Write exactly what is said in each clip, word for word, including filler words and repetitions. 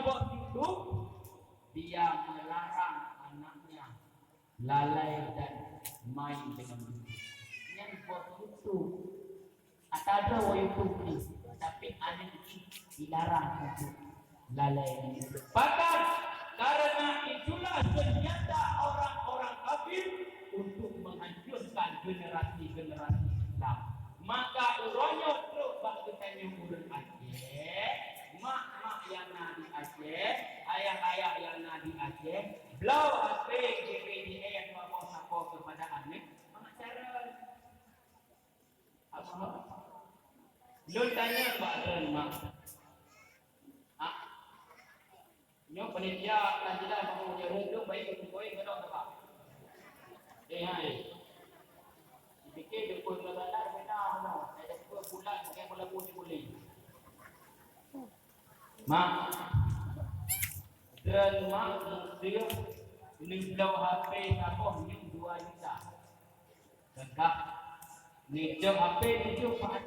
Bos Yusuf, dia melarang anaknya lalai dan main dengan Yusuf. Nyan Bos Yusuf. Ata droe Yusuf ni, tapi aneuk jih dilarang untuk lalai dengan Yusuf. Bahkan karena itulah senjata orang-orang kafir untuk menghancurkan generasi-generasi Islam. Maka uroe nyoe trok bak geutanyoe ureueng Aceh, mak-mak nyang na di Aceh, ayah-ayah nyang na di Aceh, bloe H P G B D S dua boh sapo kepada aneuk, mangat cara. Apa? Lôn tanyong bak droen mak. Ah. Nyoe panitia ka jeulaih bak ureueng lôn baik untuk poin keunoe, Pak. Eh, hai. Dipike deungon gata-gata beuna, beuna. Saya dah bulat, bukan meuleumah di buleuen. Mak, droen mak mudah neubloe H P saboh nyoe dua juta. Teuka. Neujok H P tujoh pahat.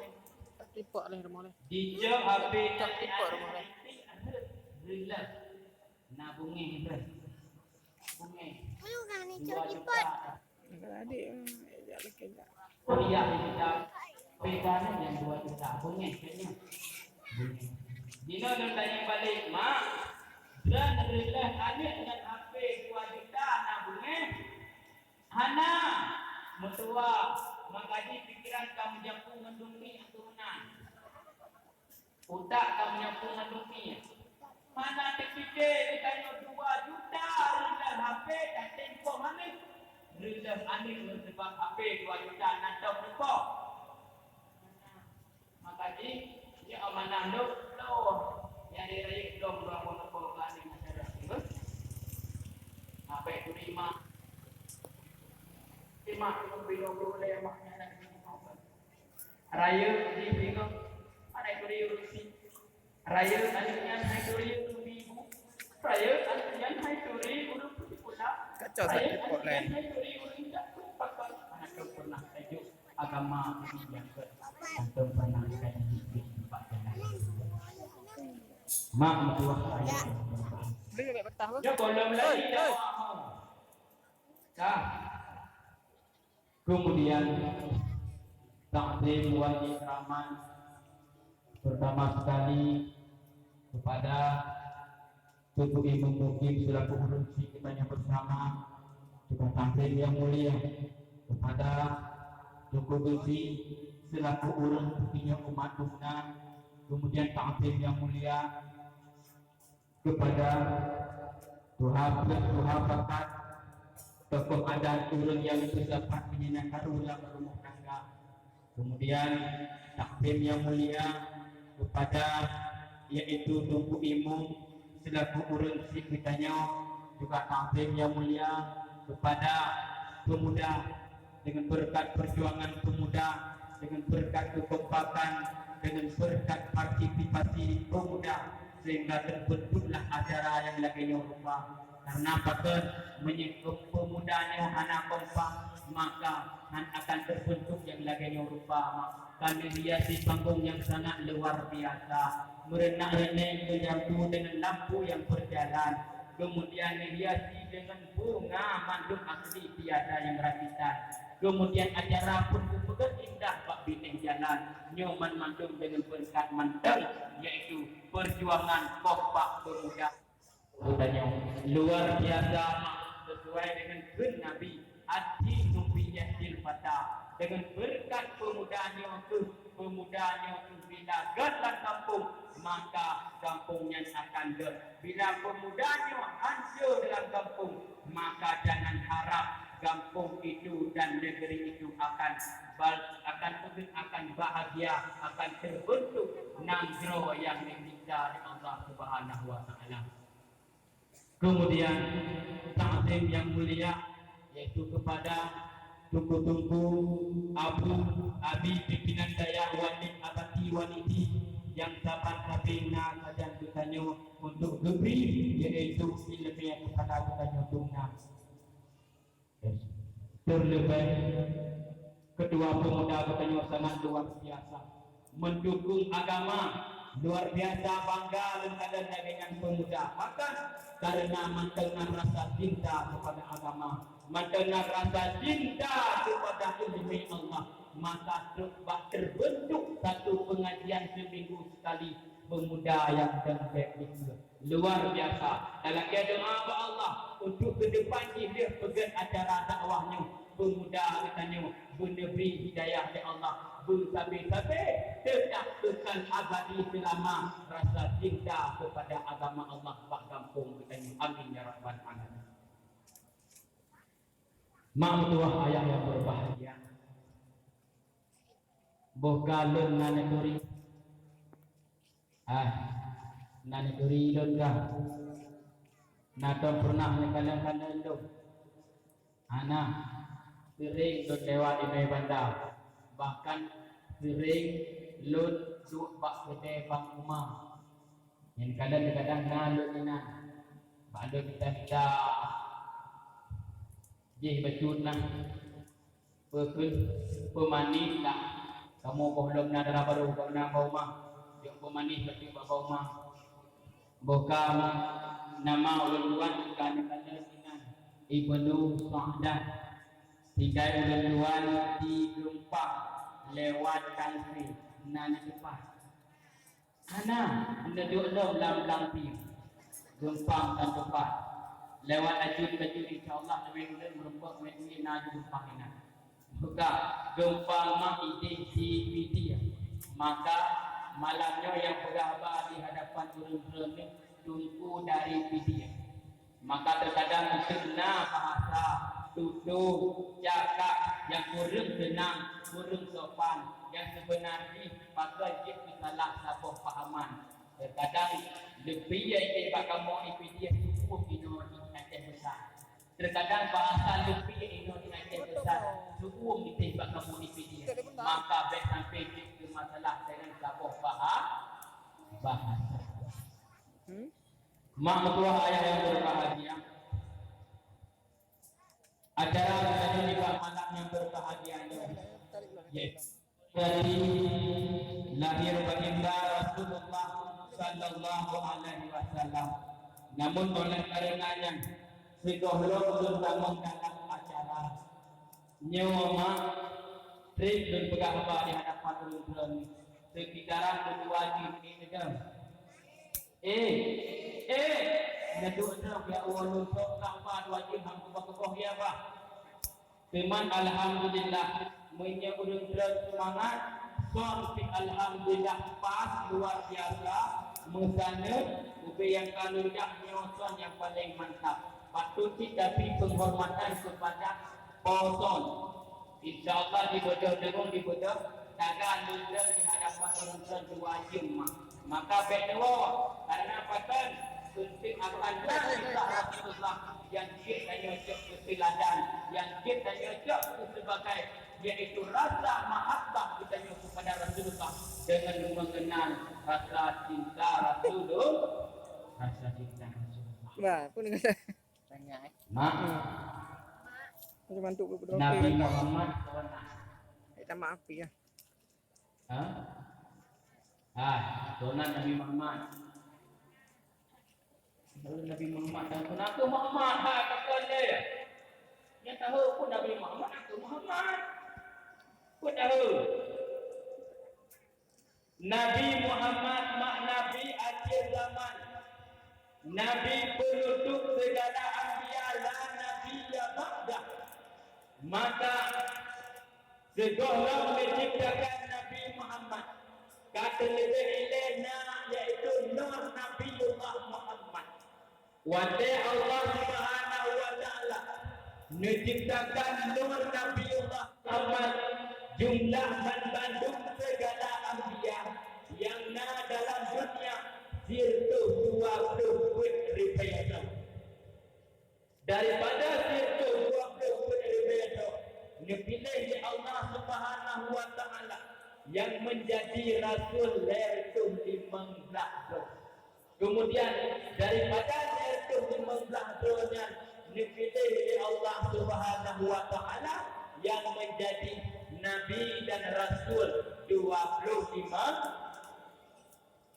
Tak tripod leh, rumoh leh. Dijok H P. Tak tripod rumoh leh. Reulah. Na bungéh reulah. Bungéh. Ayo, kan ni dua juta. Tripod. Enggak ada, eh, jak lagi, jak. Oh iya, kita. Bedanya yang dua juta. Bungéh kayaknya. Bungéh. Dina dan tanya balik, Mak. Dan reulah aneuk dengan H P dua juta na bungéh. Hana, meutuwa, maka jih pikiran ka meujaku ngon dumi atau meunan. Utak ka meujaku ngon dumi. Hana teupike geutanyoe dua juta reulah H P tatem poh manéh. Reulah aneuk ngon sabab H P dua juta na tom neupoh. Maka jih, nyoe amanah lôn, lôn. Nyang di rayeuk lôn, lôn, lôn, lôn, lôn, lôn, lôn. Sampai turi mak. Mak tu bingung dulu lé mak nyan. Rayeuk jih bingung. Mana turi urusi? Rayeuk aneuk nyan hai turi ureueng ibu. Rayeuk aneuk nyan hai turi ureueng peusekolah. Kacau sakit kok lain. Rayeuk aneuk nyan hai turi ureueng indak pakon. Hana pernah tajuk agama nyang keu. Hana pernah tajuk di tempat jalan. Mak meutuah rayeuk. Boleh tak betah, Bang? Ya, kalau lagi dah mau. Dah. Kemudian, takzim wal ikraman pertama sekali kepada Teungku Imum Mukim selaku ureueng syiek geutanyoe bersama, juga takzim yang mulia kepada Teungku Geuchik selaku ureueng peutinggi umat Bumna, kemudian takzim yang mulia kepada tuha peuet, tuha pakat, tokoh adat, ureueng nyang teusapat meunyoe na karu lam rumoh tangga. Kemudian takzim yang mulia kepada yaitu Teungku Imum selaku ureueng syiek geutanyoe, juga takzim yang mulia kepada pemuda dengan berkat perjuangan pemuda, dengan berkat kekompakan, dengan berkat partisipasi pemuda, sehingga terbentuklah acara yang lagèe nyoe rupa. Karena pakon, meunyoe pemuda nyoe hana kompak, maka han akan terbentuk yang lagèe nyoe rupa. Maka neuhiasi panggung yang sangat luar biasa, meureunak-reunek keu lampu dengan lampu yang berjalan, kemudian neuhiasi dengan bunga mandum asli tiada yang rakitan. Kemudian acara pun geupeugöt indah bak binéh jalan. Nyoe man mandum deungon beureukat mantong, yaitu perjuangan kompak pemuda. Geutanyoe luar biasa, sesuai dengan kheun Nabi, "Ad-dinu biyaddil fata." Dengan beureukat pemuda nyoe kheueh, pemuda nyoe kheueh bila gét lam gampông, maka gampông nyan akan gét. Bila pemuda nyoe hancô dalam gampông, maka jangan harap gampông itu dan negeri itu akan bal-, akan, akan bahagia, akan terbentuk nanggroe nyang dicinta lé Allah Subhanahu wa Taala. Kemudian, takzim yang mulia, yaitu kepada Teungku-teungku, Abu, Abi, pimpinan dayah, Walid, Abati, Walidi, nyang saban sabe na sajan geutanyoe untuk geubri, yaitu ileumèe kepada geutanyoe dum na. Terlebih, ketua pemuda geutanyoe sangat luar biasa, mendukung agama, Luar biasa bangga lôn kalon lagèe nyan pemuda. Pakon? Karena mantong na rasa cinta kepada agama, mantong na rasa cinta kepada ilmu Allah, maka trok bak terbentuk satu pengajian seminggu sekali pemuda yang dang bèk dikeue. Luar biasa. Talakèe doa bak Allah untuk ke depan jih lheueh peugèt acara dakwah nyoe. Pemuda geutanyoe beuneubri hidayah lé Allah beusabe-sabe, teutap kekal abadi seulama rasa cinta kepada agama Allah bak gampông geutanyoe. Amin ya rabbal alamin. Mak meutuwah ayah yang berbahagia, boh ka lôn na neuturi, ah, na neuturi lôn ka. Na tom pernah neukalon-kalon lôn? Hana. Seuring lôn lewat inoe banda, bahkan seuring lôn duek bak keudè Bang Uma. Nyan kadang-kadang na lôn inan bak lôn mita-mita jih bacut na. Peukeuh peumanis lah. Kamoe boh lom na dara barô, boh na bak Uma. Jok peumanis bacut bak Uma. Boh ka nama ulôn tuan ka neukalon inan Ibnu Sa'dah. Tinggai ulôn tuan di Geumpang lewat Tangse na neutupat. Hana, neuduek lom lam Blang Pie. Geumpang tan teumpat. Lewat laju-laju, insya Allah, lewat ulôn meurumpok, lewat ulôn na Geumpang inan. Buka, Geumpang mah idéh di Pidie. Maka, malam nyoe nyang peugah haba di hadapan ureuëng droeneuh teungku dari Pidie. Maka teukadang eunteuk na bahasa, tutoe, cakap nyang kureueng seunang, kureueng sopan, nyang seubeuna jih pakon jeuet keu salah saboh pahaman. Teukadang leupie idéh bak kamoe i Pidie suuem inoe di Aceh Besar. Teukadang bahasa leupie inoe di Aceh Besar suuem idéh bak kamoe i Pidie. Maka bèk sampai jeuet keu masalah deungon saboh baha-, bahasa. Mak meutuwah ayah yang berbahagia, acara geutanyoe nibak malam nyang berbahagia nyoe, yaitu jadi lahir baginda Rasulullah sallallahu alaihi wasallam. Namun oleh karena nyan, sigohlom lôn tamong dalam acara nyoe, mak, trép lôn peugah haba di hadapan ureuëng droeneuh, seukitaran meudua jeuem nyoe. Eh, eh, neuduek droe ya Allah, lôn sok sampha dua jeuem han kuba keuboh ya, bah. Teuma alhamdulillah, meunyoe ureuëng droe seumangat, son pih alhamdulillah pas luar biasa, meusaneut ubé nyang ka lôn jak nyoe son nyang paleng mantap. Patut cit tabri peunghormatan keupada po son. Insya Allah dibeudôh deungon dibeudôh taga lôn di hadapan ureuëng droe dua jeuem, mak. Maka bèk neuwoe, karena pakon? Eunteuk akan perintah Rasulullah nyang jeuet tanyoe cok keu teuladan, nyang jeuet tanyoe cok keu sebagai, yaitu rasa mahabbah geutanyoe kepada Rasulullah dengan mengenal rasa cinta Rasulullah, rasa cinta Rasulullah. Bah, pun kata. Mak. Hmm. Macam mantuk ke betul? Nabi Muhammad tuan. Eh, tak maaf ya. Ha? Ah, tuan Nabi Muhammad. Lalu Nabi Muhammad dan tuan aku Muhammad, ha, kata dia. Yang tahu pun Nabi Muhammad, aku Muhammad. Pun tahu. Nabi Muhammad mak nabi akhir zaman, nabi penutup segala anbiya, la nabiyya ba'dah. Maka sigohlom neuciptakan Nabi Muhammad, ka teuleubeh ilée na, yaitu Nur Nabiullah Muhammad. Watée Allah Subhanahu wa Ta'ala neuciptakan Nur Nabiullah Muhammad, jumlah banmandum segala anbiya nyang na dalam dunia sireutoh dua ploh peuet ribée droe. Daripada sireutoh dua ploh peuet ribée droe, neupiléh lé Allah Subhanahu wa Ta'ala nyang meunjadi rasul lhée reutôh limong blaih droe. Kemudian, daripada lhée reutôh limong blaih droe nyan, neupiléh lé Allah Subhanahu wa Ta'ala nyang meunjadi nabi dan rasul dua ploh limong.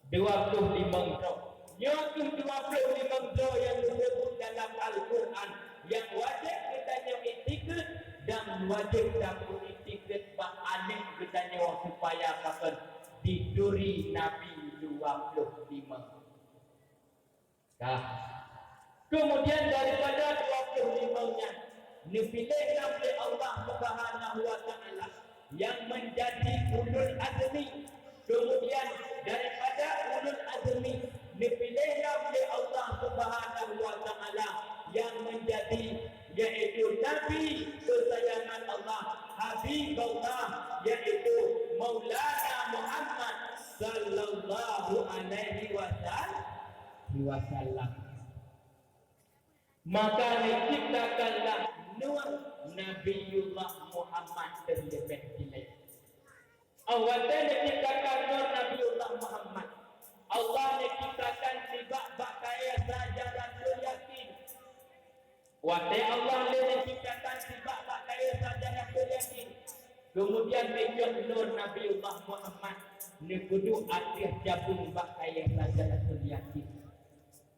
Dua puluh limong droe. Nyoe kheueh dua puluh limong droe nyang disebut dalam Al-Quran nyang wajéb geutanyoe iktikeuet dan wajéb tapeuiktikeuet bak aneuk geutanyoe supaya pakon dituri Nabi dua puluh limong. Ka. Keumudian daripada dua puluh limong nyan, neupiléh lom lé Allah Subhanahu wa Taala nyang meunjadi ulul azmi. Keumudian daripada ulul azmi, neupiléh lom lé Allah Subhanahu wa Taala nyang meunjadi, yaitu Nabi keusayangan Allah, Habibullah, yaitu Maulana Muhammad sallallahu alaihi wasallam. Wasallam. Maka neuciptakanlah nur Nabiullah Muhammad teuleubeh dilée. Óh watée neuciptakan nur Nabiullah Muhammad, Allah neuciptakan sibak bak kayée sajaratul yakin. Watée Allah lé neuciptakan sibak bak kayée sajaratul yakin, keumudian neucok nur Nabiullah Muhammad neupeuduek ateueh japeueng bak kayée sajaratul yakin.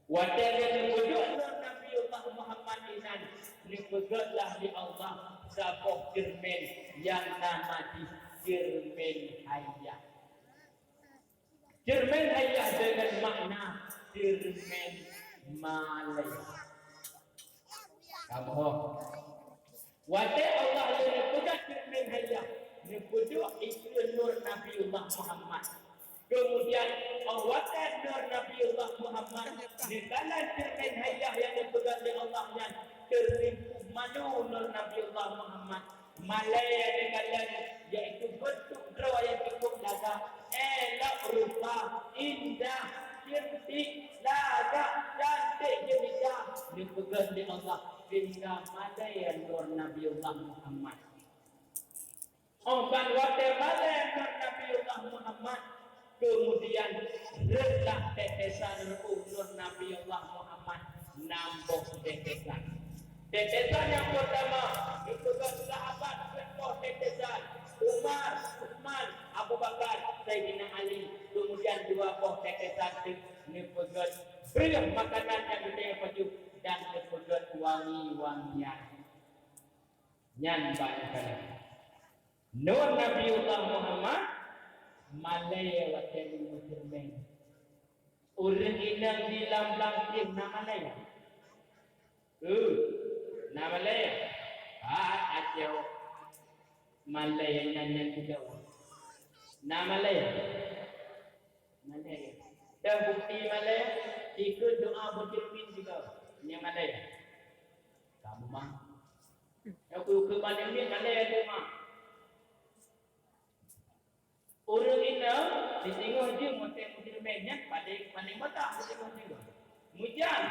Watée lé neupeujok lom Nabiullah Muhammad inan, neupeugét lah lé Allah saboh ceureumen nyang nama jih ceureumen haiyah. Ceureumen haiyah deungon makna ceureumen malée. Kamoe. Watée Allah lé neupeugét ceureumen haiyah, neupeujok ikeue nur Nabiullah Muhammad. Keumudian, óh watée nur Nabiullah Muhammad neukalon ceureumen haiyah nyang neupeugét lé Allah nyan, teurimpuh malu nur Nabiullah Muhammad. Malée neukalon, yaitu beuntuk droe nyang cukup lagak, elok rupa, indah, cantik, lagak, cantik jeumita, neupeugét lé Allah. Sehingga malée nur Nabiullah Muhammad. Óh ban watée malée nur Nabiullah Muhammad, keumudian rhot lah tetesan ru'uh nur Nabiullah Muhammad, nam boh tetesan. Tetesan nyang peurtama, neupeugét sahabat rhot boh tetesan, Umar, Utsman, Abu Bakar, Saidina Ali, keumudian dua boh tetesan teuk neupeugét breueh makanan nyang geutanyoe pajoh dan neupeugét wangi-wangian. Nyan ban keunan. Nur Nabiullah Muhammad malée watée meuceureumen. Ureuëng inong di lam blang tieb na malée? Uh, na malée? Hat aco malée nyan nyan sidroe. Na malée? Malée. Dan bukti malée, ikut doa beuceureumen juga. Nyan malée. Kamu mah. Aku ke mana ni malée tu mah. Ureuëng inong, sisingoh jeuem watée meuceureumen nyan, paléng, paléng batak sisingoh jeuem. Meujan,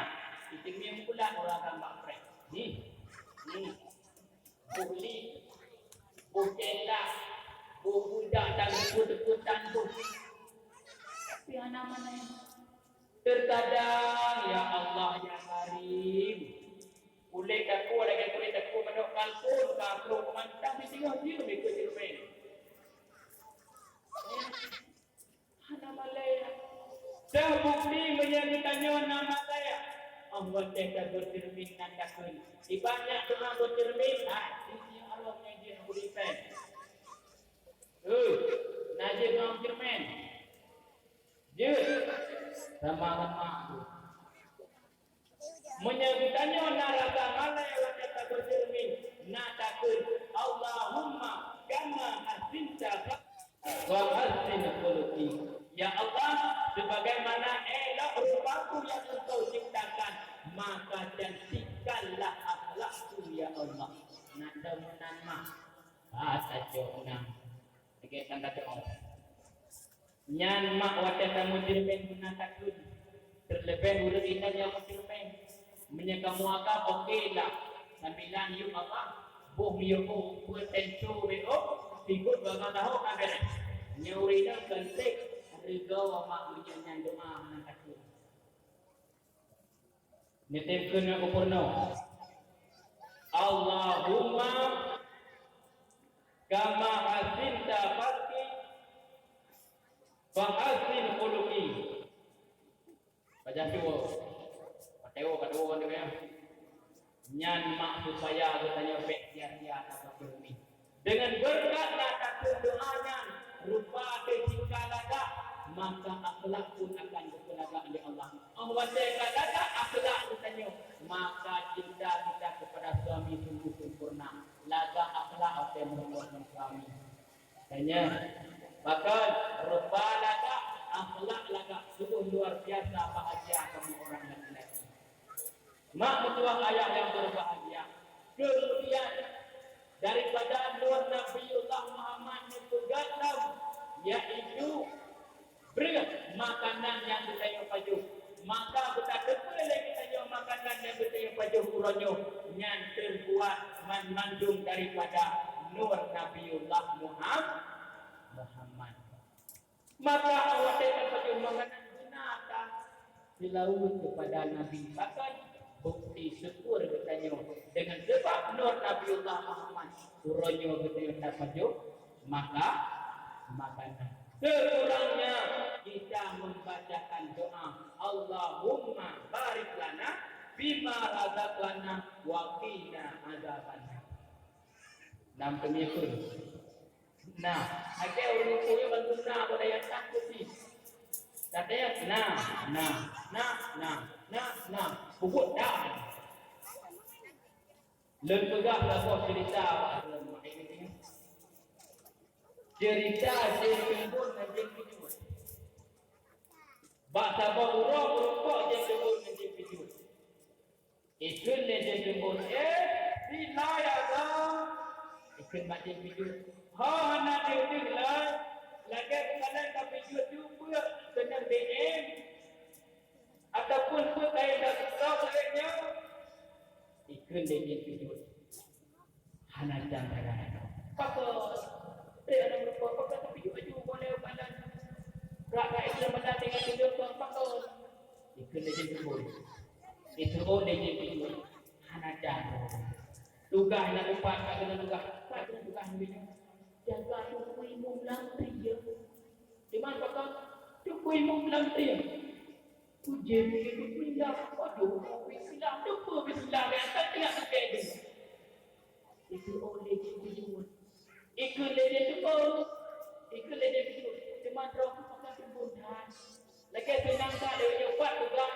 sisingoh meukulat ureuëng agam bak preh. Ni, ni. Boh li, boh cendal, boh budak dan boh teukutan boh. Tapi hana mana. Terkadang, ya Allah, ya Karim, Kulét takue lagée kulét takue manok kalkun, ka krok mantang sisingoh jeuem ikot ceureumen. Hana malée. Teubukti meunyoe geutanyoe na malée. Óh watée ka beuceureumen nan takheun. Ibanyak teuma beuceureumen, hai, sisi arong nyang jeuet beudipen. Hei, na jeuet ngon ceureumen. Jeuet. Sama-sama tu. Meunyoe geutanyoe na rasa malée watée tabeuceureumen, na takheun, "Allahumma kama ahsanta fa-, wa ahsin khuluqi." Ya Allah, sebagaimana elok rupaku yang Engkau ciptakan, maka cantikkanlah akhlakku, ya Allah. Na teumeunang mah. Ka tacok na. Lagée tan tacok. Nyan mak watée tameuceureumen meunan takheun. Teuleubeh ureuëng inong nyang meuceureumen. Meunyoe kamoe agam, oke lah. Sambilan yub apa? Boh miyueb peue tentu beuôh, sigot bagaih lahô ka beureh. Nyoe ureuëng inong keunteng, rigoe mak meunyoe nyan doa meunan takheun. Neutem keunoe geupeureunoe. Allahumma kama ahsanta khalqi fa ahsin khuluqi. Dah dua. Patewo, patewo kan dia. Nyan mak supaya geutanyoe bék sia-sia tapajoh mi. Dengan berkat na takheun doa nyan, rupa teuh jika lagak, maka akhlak pun akan geupeulagak lé Allah. Oh watée ka lagak akhlak geutanyoe, maka cinta kita kepada suami sungguh sempurna. Lagak akhlak watée meureumpok ngon suami. Tanya, bahkan rupa lagak, akhlak lagak, sungguh luar biasa bahagia kamu orang laki-laki. Mak meutuah ayah yang berbahagia. Kemudian daripada nur Nabiullah Muhammad neupeugah lom, yaitu breueh makanan nyang geutanyoe pajoh. Maka geutateupeue lé geutanyoe makanan nyang geutanyoe pajoh uroe nyoe nyan teubuat man mandum daripada nur Nabiullah Muham-, Muhammad. Maka watée tapajoh makanan beuna ka seulaweuet keupada Nabi. Bahkan bukti syukur geutanyoe deungon sabab nur Nabiullah Muhammad uroe nyoe geutanyoe tapajoh maka makanan. Sekurangnya kita membacakan doa, Allahumma barik lana fima razaqtana wa qina adzabannar. Nam teumikun. Nah, akhé ureuëng peue bantu na pada yang tak putih. Katanya, nah, nah, nah, nah, nah, nah, pupuk dah. Lôn peugah saboh cerita bak lôn, cerita Jén Timbul ngon Jén Pijuet. Bak saboh uroe meurumpok Jén Timbul ngon Jén Pijuet. Ikheun lé Jén Timbul, "Eh, sila ya, Bang." Ikheun bak Jén Pijuet, "Ho hana deuh-deuh lé, lagée bukalon ka Pijuet jeuet beuet keuneuk B M, ataupun peue kayée ka geutroh lagée nyoe?" Ikheun lé Jén Pijuet, "Hana jam sagai." "Pakon?" "Eh, hana meurumpok, pakon tapi aju boleh badan. Rak ka ikheun badan tinggai tunjuk kong pakon." Ikheun lé Jén Timbul. Itu oh lé Jén Timbul. "Hana jam. Tugaih na teumpat ka keuneuk tugaih. Ka keuneuk tugaih nyoe. Jaga Teungku Imum lam trie." "Di man pakon?" "Teungku Imum lam trie." Ujian itu pindah. Waduh, bismillah. Teungku bismillah. Yang tak tengah sampai tu. Itu oh lé Jén Timbul. Ikheun lé Jén Timbul. Ikheun lé Jén Timbul. Teuma droe ku pakon Timbul that. Lagée seunang that lé nyoe pat tugaih.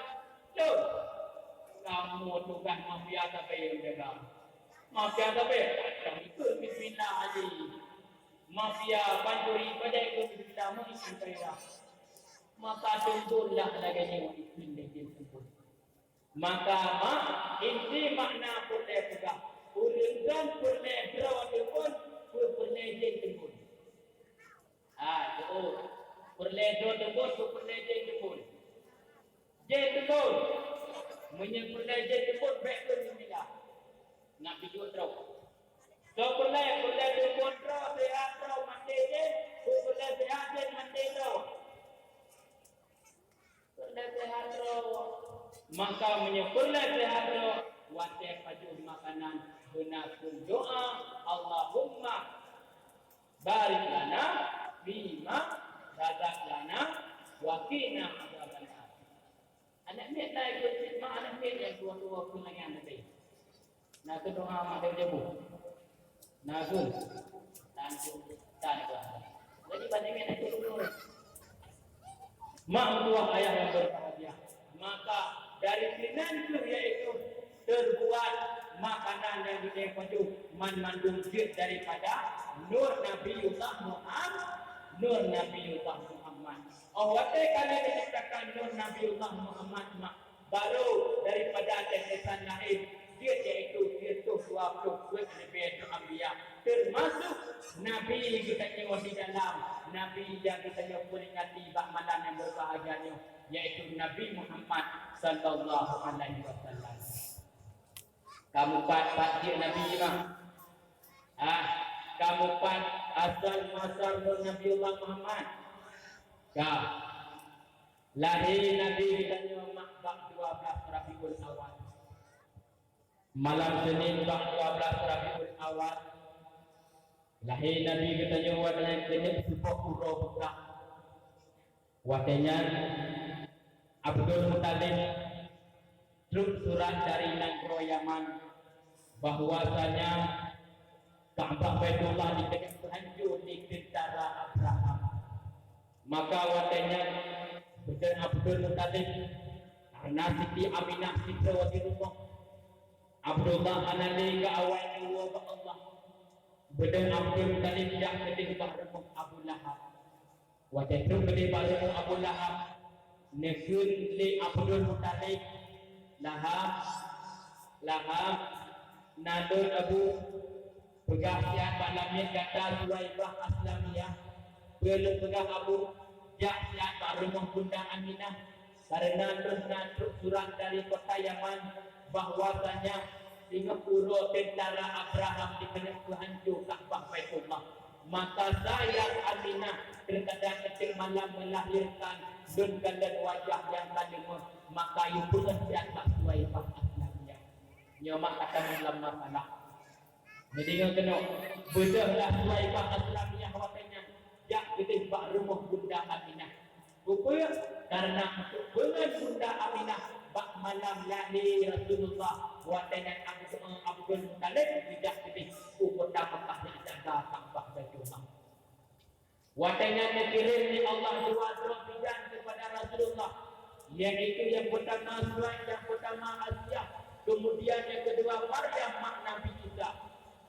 Loh. Kamoe tugaih mafia sabe nyang jaga. Mafia sabe, kacau ikheun bismillah aja. Mafia pancuri padahai ikheun bismillah meuikan kaidah. Maka Timbul lah lagée nyoe ikheun lé Jén Timbul. Maka mak, inti makna peureulée peugah, ureuëng nyan peureulée droe Timbul, peu peureulée Jén Timbul. Ha, tu. Peureulée droe Timbul, peu peureulée Jén Timbul. Jén Timbul. Meunyoe peureulée Jén Timbul, bék keu bismillah. Nak pijuet droe. Soe peureulée, peureulée Timbul droe, seuhat droe, maté Jén, peu peureulée seuhat Jén, maté droe. Peureulée seuhat droe. Maka meunyoe peureulée seuhat droe, watée pajoh makanan, beuna kheun doa, Allahumma barik lana fima razaqtana wa qina adzabannar. Aneuk miet na ikheun cit mak aneuk miet nyang tuha-tuha keu lagée nyan teuntée. Na keu doa mak deuh jabu. Na keu tan keu tan keu. Jadi banyak yang ikut dulu. Mak meutuah ayah yang berbahagia. Maka dari sinan kheueh yaitu terbuat makanan yang dipajoh man mandum jeuet daripada nur Nabiullah Muhammad, nur Nabiullah Muhammad. Oh watée ka lheueh diciptakan nur Nabiullah Muhammad mak Baru daripada tetesan laén, jeuet yaitu sireutôh dua ploh peuet leubeh droe anbiya, teumasuk Nabi geutanyoe di dalam, Nabi nyang geutanyoe peuringati bak malam nyang berbahagia nyoe, yaitu Nabi Muhammad sallallahu alaihi wasallam. Kamoe pat, pat jeuet Nabi mah? Ah, kamoe pat asal muasal Nabiullah Muhammad? Ka. Lahé Nabi geutanyoe mak bak dua blaih Rabiul Awal. Malam Senin bak dua blaih Rabiul Awal, lahé Nabi geutanyoe watée nyan keuneuk seupôt uroe buka. Watée nyan, Abdul Muthalib trok surat dari nanggroe Yaman bahwasanya Ka'bah Baitullah dikeuneuk peuhanco lé tentara Abraham. Maka watée nyan beudeueng Abdul Muthalib, karena Siti Aminah sidroe di rumoh. Abdullah hana lé geuawai neuwoe bak Allah. Beudeueng Abdul Muthalib jak keudeh bak rumoh Abu Lahab. Watée trok keudeh bak rumoh Abu Lahab, neukheun lé Abdul Muthalib, "Lahab, Lahab, na lôn Abu, peugah siat bak lamiet gata Suwaibah Aslamiyah, peue lôn peugah Abu, jak siat bak rumoh Bunda Aminah, karena lôn na trok surat dari kota Yaman bahwasanya singoh uroe tentara Abraham dikeuneuk peuhanco Ka'bah Baitullah." Maka sayang Aminah, terkadang ketika malam melahirkan, lôn kalon wajah nyang ka leumoh, maka yue peugah siat bak Suwaibah Aslamiyah. Nyoe mak ka tamong lam masalah. Neudeungoe keunoe, beudeuh lah Suwaibah Aslamiyah watée nyan jak keudeh bak rumoh Bunda Aminah. Peue? Karena untuk beungon Bunda Aminah bak malam lahé Rasulullah, watée nyan Abdul, Abdul Muthalib geujak keudeh u kota Mekah nyang jaga Ka'bah Baitullah. Watée nyan neukirém lé Allah dua droe bidan keupada Rasulullah, yaitu nyang peutama Suwaid, nyang peutama Asiah, keumudian nyang keudua Maryam mak Nabi Isa.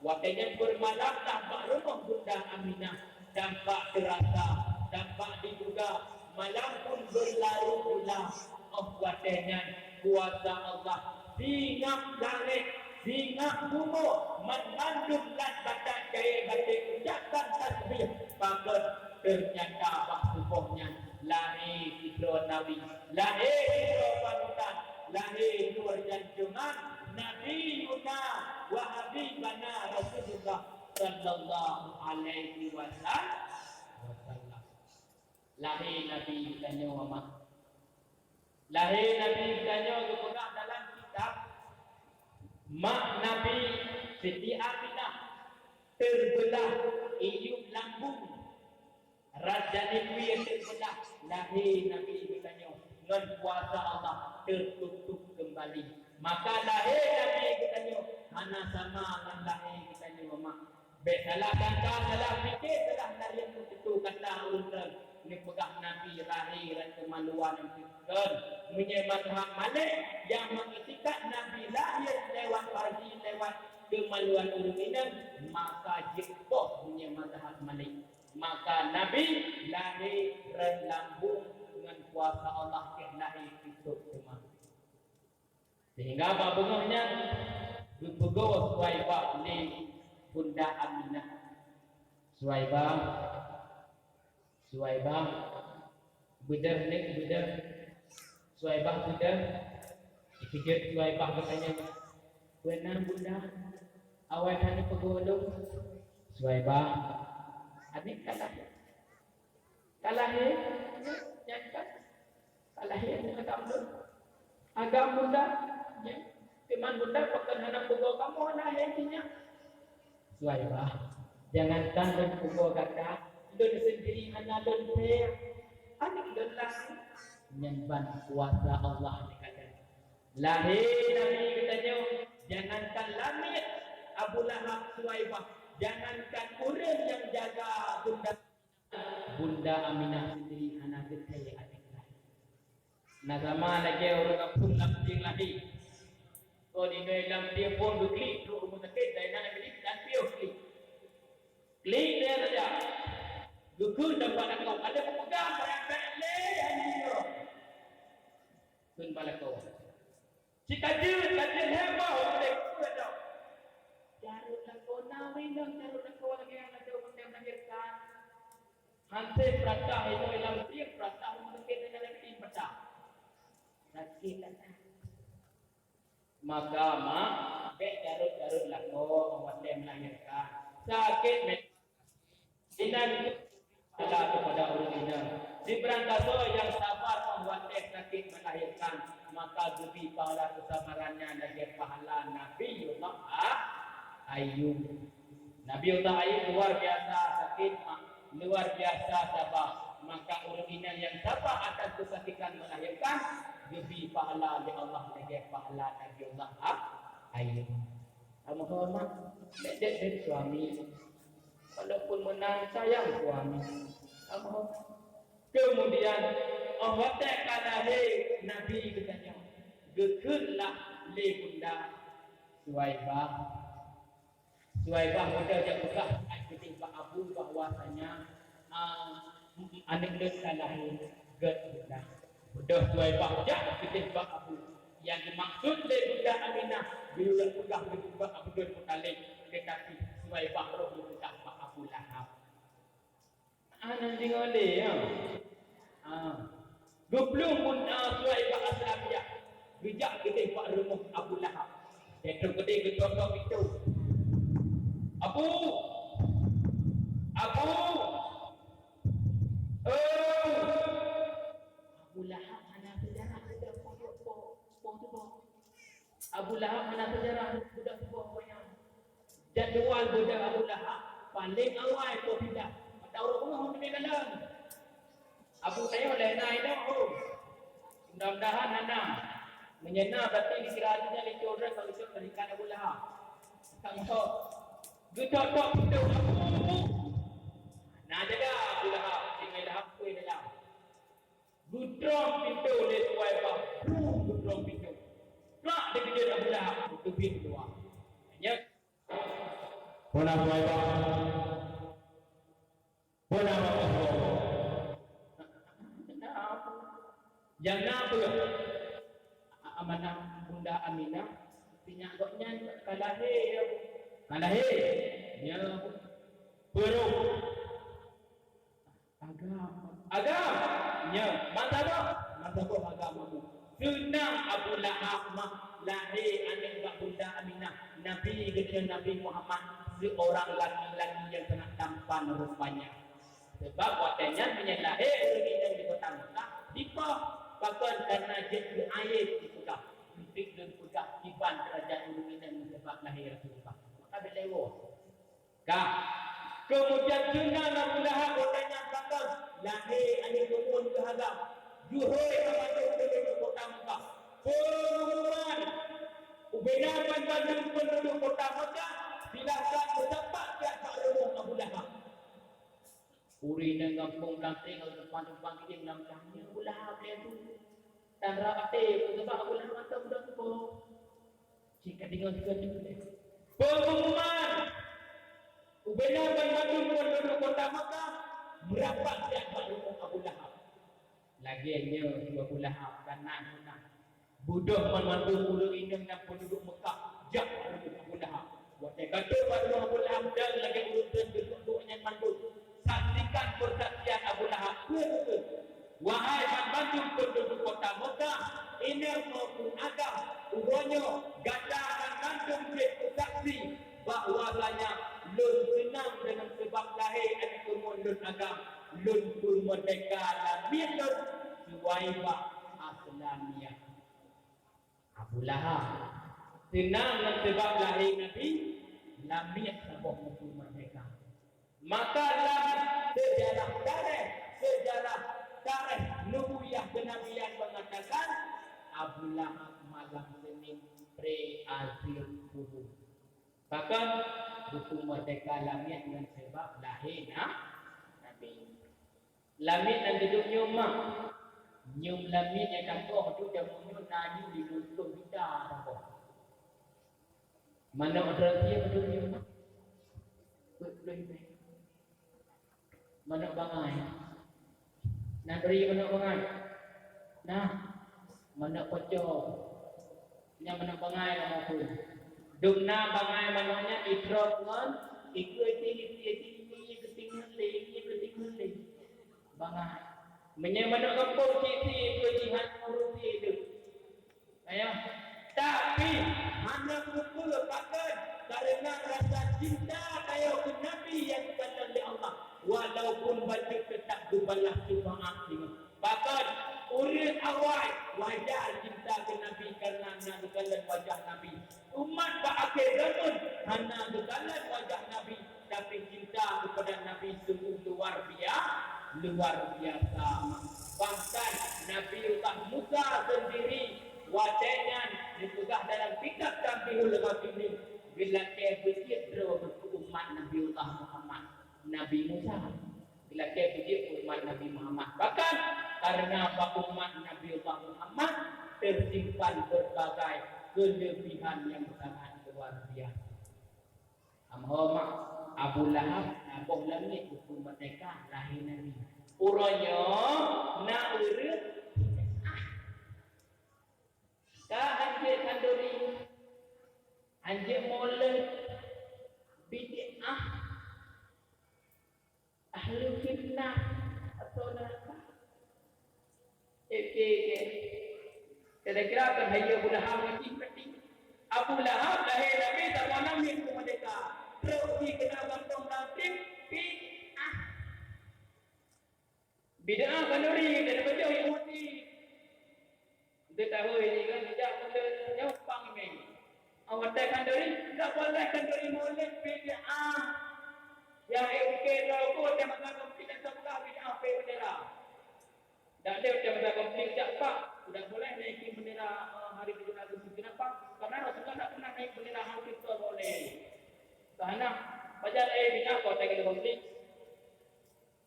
Watée nyan beumalamlah bak rumoh Bunda Aminah, tampak teurasa, tampak diduga, malam pun beulalu pulang. Óh watée nyan kuasa Allah singoh langét, singoh bumoe, banmandum lam batat kayée batée ucapkan tasbih, pakon teunyata bak suboh nyan lahé sidroe nabi, lahé sidroe panutan, lahé nurjanjungan Nabiyuna wa Habibana Rasulullah sallallahu alaihi wasallam. Lahé Nabi geutanyoe mak. Lahé Nabi geutanyoe geupeugah dalam kitab, mak Nabi Siti Aminah teubeulah iyup lambung. Raja Nibwi teubeulah lahé Nabi geutanyoe ngon kuasa Allah teututup keumbali. Maka lahé Nabi geutanyoe hana sama ngon lahé geutanyoe mak. Bék salah sangka, salah pike, salah larian meututoe kata ureuëng neupeugah Nabi lahé rot keumaluan nyang teukeun. Meunyoe mazhab Malik nyang meuiktikad Nabi lahé lewat farji, lewat keumaluan ureuëng inong, maka jeuet boh meunyoe mazhab Malik. Maka Nabi lahé rot lambung ngon kuasa Allah keu lahé teututoe teuma. Sehingga bak beungoh nyan geupeugoe Suwaibah lé Bunda Aminah. Suwaibah, Suwaibah, beudeuh nek beudeuh. Suwaibah beudeuh. Dikeujot Suwaibah geutanyong, "Peue na Bunda? Awai that neupeugoe lôn." Suwaibah, "Aneuk ka lahé." Ka lahé, nyan kan? Ka lahé nyan agam lôn. Agam Bunda, nyan. Teuma Bunda pakon hana peugoe kamoe lahé nyan? Suwaibah, jangankan lôn peugoe gata, lôn sendiri hana lôn pèng. Aneuk lôn lahé. Nyan ban kuasa Allah nyang ka lheueh. Lahé Nabi geutanyoe, jangankan lamiet Abu Lahab, Suwaibah, jangankan ureuëng nyang jaga Bunda Bunda Aminah sendiri hana teuntée aneuk lahé. Na sama lagée ureuëng kampung lam tieng lahé. Kon inong lam tieng phon geuklik trok rumoh sakét, dan na geuklik dan piôh klik. Klik dia saja. Geukheun dan bak lakoe. Ada pemegang barang bèk lé hana nyoe. Kheun bak lakoe. Cit ka jeuet, ka jeuet heboh uleh peue tau. Carông lakoe na meuinong, carông lakoe lagèe nyang laju meuntèe melahirkan. Hansé peuratah inoe lam tiep, peuratah rumoh sakét dan jalan tim peuratah. Sakét ata. Maka mak, bèk carông-carông lakoe watèe melahirkan. Sakét me- Inan pahala kepada ureuëng inong. Sibarang gasoe nyang sabar óh watèe sakét melahirkan, maka geubri pahala keusabaran nyan lagèe pahala Nabiullah A-, Ayub. Nabiullah Ayub luar biasa sakét, mak, luar biasa sabar. Maka ureuëng inong nyang sabar atas kesakitan melahirkan, geubri pahala lé Allah lagée pahala Nabiullah Ayub. Kamoe horeumat, dek-dek suami. Walaupun meunan sayang suami. Kamoe horeumat. Kemudian, óh watée ka lahé Nabi geutanyoe, geukheun lah lé Bunda Suwaibah. Suwaibah beudôh jak peugah keudeh bak Abu bahwasanya, ah, aneuëk lôn ka lahé gét Bunda. Beudôh Suwaibah jak keudeh bak Abu. Nyang dimaksud lé Bunda Aminah, geuyue peugah keudeh bak Abdul Muthalib, teutapi Suwaibah roh geupeugah bak Abu Lahab. Hana deungoe lé, ya. Ha. Geuplueng pun, ah, Suwaibah Aslamiyah. Geujak keudeh bak rumoh Abu Lahab. Teutap keudeh geutok-tok pintoe. "Abu! Abu! Oh!" Abu Lahab hana seujarah, hana po-po-po-po. Abu Lahab hana seujarah, hana po-po-po. Jadwal beudôh Abu Lahab paléng awai poh pindah. Mata ureuëng peungeuh hom teumé kalon. Abu Tayyib lé na inong hom. Mudah-mudahan hana. Meunyoe na, berarti dikira hati nyan licor droe ka geucok teulikat Abu Lahab. Ka ngehok. Geutok-tok pintoe Abu. Na jaga Abu Lahab. Tinggai Lahab pui dalam. Geutrom pintoe lé Suwaibah. Brum, geutrom pintoe. Plak, dikeujot Abu Lahab. Geuteubiet keuluwa. Nyan. Peue na Suwaibah? Peue na Suwaibah? Nyang na peue? A-, amanah Bunda Aminah, sinyak gobnyan ka lahé, ya. Ka lahé? Ya. Peue roh? Agam. Agam. Nya, mantap boh. Mantap boh agam kamu. Seunang Abu Lahab mah lahé aneuëk bak Bunda Aminah. Nabi geutanyoe Nabi Muhammad seorang laki-laki yang sangat tampan rupanya. Sebab watée nyan meunyoe lahé ureuëng inong di kota Mekah, dipoh, pakon, karena jeuet keu aib dipeugah. Untuk dipeugah kiban derajat ureuëng inong sebab lahé Rasulullah. Maka beu lewat. Ka. Keumudian seunang Abu Lahab watée nyan pakon, lahé aneuëk leumo keu agam. Jihôi ka bandum penduduk kota Mekah. Pengumuman ubena ban bandum penduduk kota Mekah, silahkan meusapat jak bak rumoh Abu Lahab. Ureuëng inong gampông Blanting ngon tumpang-tumpang giding lam tanya Abu Lahab lé tu. Dan rab até, sabab Abu Lahab mantong udah tupo. Cit ka deungoe sigoe teuk lé. Pengumuman! Ubena ban bandum penduduk kota Mekah meurapat jak bak rumoh Abu Lahab. Lagée nyoe su Abu Lahab dan na meunan. Beudôh banmandum ureuëng inong dan penduduk Mekah jak bak rumoh Abu Lahab. Watée ka trok bak rumoh Abu Lahab dan lagée ureuëng treun geuduek-duek nyan mandum. Saksikan persaksian Abu Lahab. Peue kheun? Wahai banmandum penduduk kota Mekah, inong maupun agam, uroe nyoe gata banmandum jeuet keu saksi bahwasanya lôn seunang deungon sabab lahé aneuëk leumo lôn agam, lôn peumeurdeka lamiet lôn Suwaibah Aslamiyah. Abu Lahab seunang ngon sabab lahé Nabi, lamiet saboh muphom meurdeka. Maka lam seujarah tarikh, seujarah tarikh nubuwiyah keunabian meungatakan Abu Lahab malam Senin pre-azir subuh. Bahkan buku meurdeka lamiet ngon sabab lahé na Nabi. Lamiet nyang dudoe nyoe mak. Nyoe lamiet nyang ka koh tu jameun nyoe na jih di lôn ploh juta saboh. Manok droe sie dudoe nyoe mak. Peuet ploh juta. Manok bangai. Na bri manok bangai. Nah, manok pocong. Nyan manok bangai kamoe pun. Dum na bangai manok nyan itrok ngon ikeu cing, ikeu cing, ikeu cing meulé, ikeu cing meulé. Bangai. Meunyoe manok gampông cit-cit ikeu jih han ureueng cit deuh. Ayah. Tapi hana meupeue pakon, karena rasa cinta tanyoe keu Nabi nyang dikalon lé Allah, walaupun bacut teutap geubalah seumangat deungon Pakon, ureueng awai wajar cinta keu Nabi kareuna na geukalon wajah Nabi. Umat bak akhé zaman hana geukalon wajah Nabi, tapi cinta keupada Nabi sungguh luar bia-, Luar biasa. Bahkan Nabiullah Musa sendiri watée nyan dipeugah dalam kitab Tanbihul Ghafilin, geulakée beujeuet droe keu umat Nabiullah Muhammad, Nabi Musa. Geulakée beujeuet keu umat Nabi Muhammad. Bahkan karena bak umat Nabiullah Muhammad tersimpan berbagai kelebihan yang sangat luar biasa. Amhoma Abu Lahab na boh langét buku merdeka lahé Nabi. Uroe nyoe na ureuëng ka hanjeuet khanduri, hanjeuet moleh, bid'ah, ahli fitnah atau neraka. Oke, oke. Kira-kira kan hayo Abu Lahab ngon jih berarti. Abu Lahab lahé Nabi saboh namiet keu merdeka. Trok di kena gantong lam trip, bid'ah. Bid'ah khanduri dari bajoh Yahudi. Untuk tahu ini kan tidak boleh nyampang ini. Awak tak khanduri, tak boleh khanduri moleh bid'ah. Yang M K rokok dan makan kopi dan sebelah bid'ah pe bendera. Dan dia macam dah konflik jak pak, tidak boleh naikin bendera, eh, hari tujuh belas Agustus. Kenapa? Karena Rasulullah tak pernah naik bendera hari itu oleh. Karena pajar eh bina kau tak kena konflik.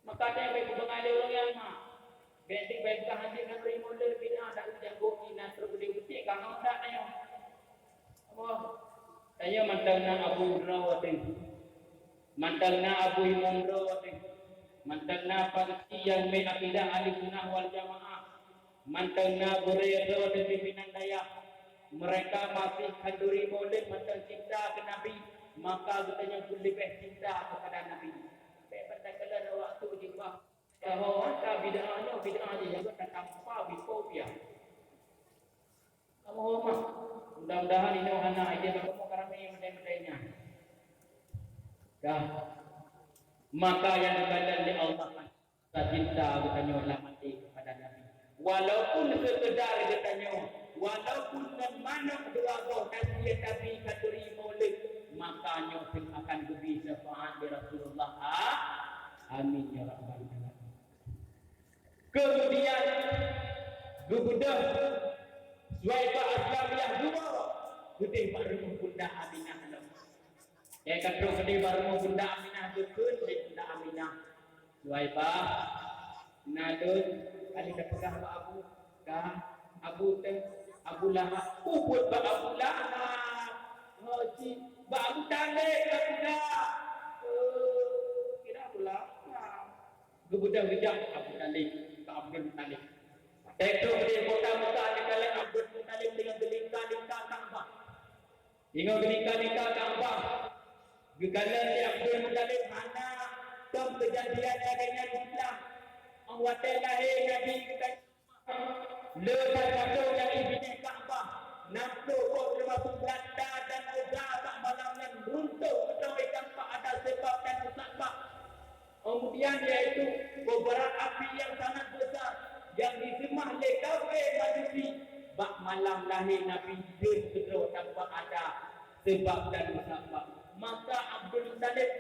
Maka ada yang baik pengalir orang yang mah. Bentik baik bukan hati nak terima lebih dah tak jago ni nak terus boleh betik kan orang tak tanya. Apa? Tanyoe mantong na Abu droe teuh. Mantong na Abu Imum droe teuh. Mantong na Pak Keuchik nyang mé akidah Ahli Sunnah wal Jamaah. Mantong na gurée droe teuh pimpinan dayah. Mereka masih khanduri moleh mantong cinta keu Nabi, maka geutanyoe pun leubeh cinta kepada Nabi. Bèk banda kala waktu jubah. Bahwa ka bid'ah nyoe bid'ah jih, nyang ka tampa bifo piah. Allahumma, mudah-mudahan inoe hana idéh bak kamoe ka ramé meudai-meudai nyan. Dah. Maka nyang geukalon lé Allah, rasa cinta geutanyoe lam até kepada Nabi. Walaupun sekedar geutanyoe, walaupun ngon manok dua boh nasihat Nabi ka turi maulid, maka nyoe pun akan geubri syafaat lé Rasulullah. A-, amin ya rabbal alamin. Kemudian geubeudôh Suwaibah Aslamiyah dua, geudeh bak rumoh Bunda Aminah lom. Nyang ka trok geudeh bak rumoh Bunda Aminah, geukheun lé Bunda Aminah, "Suwaibah, na lôn kali tapeugah bak Abu, ka Abu teuh, Abu Lahab." Peubuet bak Abu Lahab, ho cit bak Abu Thalib tapeugah. Oh, kira Abu Lahab. Geubeudôh geujak Abu Thalib keu Abdul Muthalib. Teuma di kota Mekah, geukalon Abdul Muthalib deungon geulingka-lingka Ka'bah. Deungon geulingka-lingka Ka'bah, geukalon lé Abdul Muthalib hana tom keujadian lagèe nyan diulang. Óh watèe lahé Nabi geutanyoe, le that patung nyang i binéh Ka'bah, nam ploh boh teumasok Lata dan Uzza bak malam nyan runtoh meuteumé tanpa ada sebab dan musabab. Kemudian yaitu kobaran api yang sangat besar yang diseumah lé kafé Majusi bak malam lahé Nabi jeuet keudroe tanpa ada sebab dan musabab. Maka Abdul Muthalib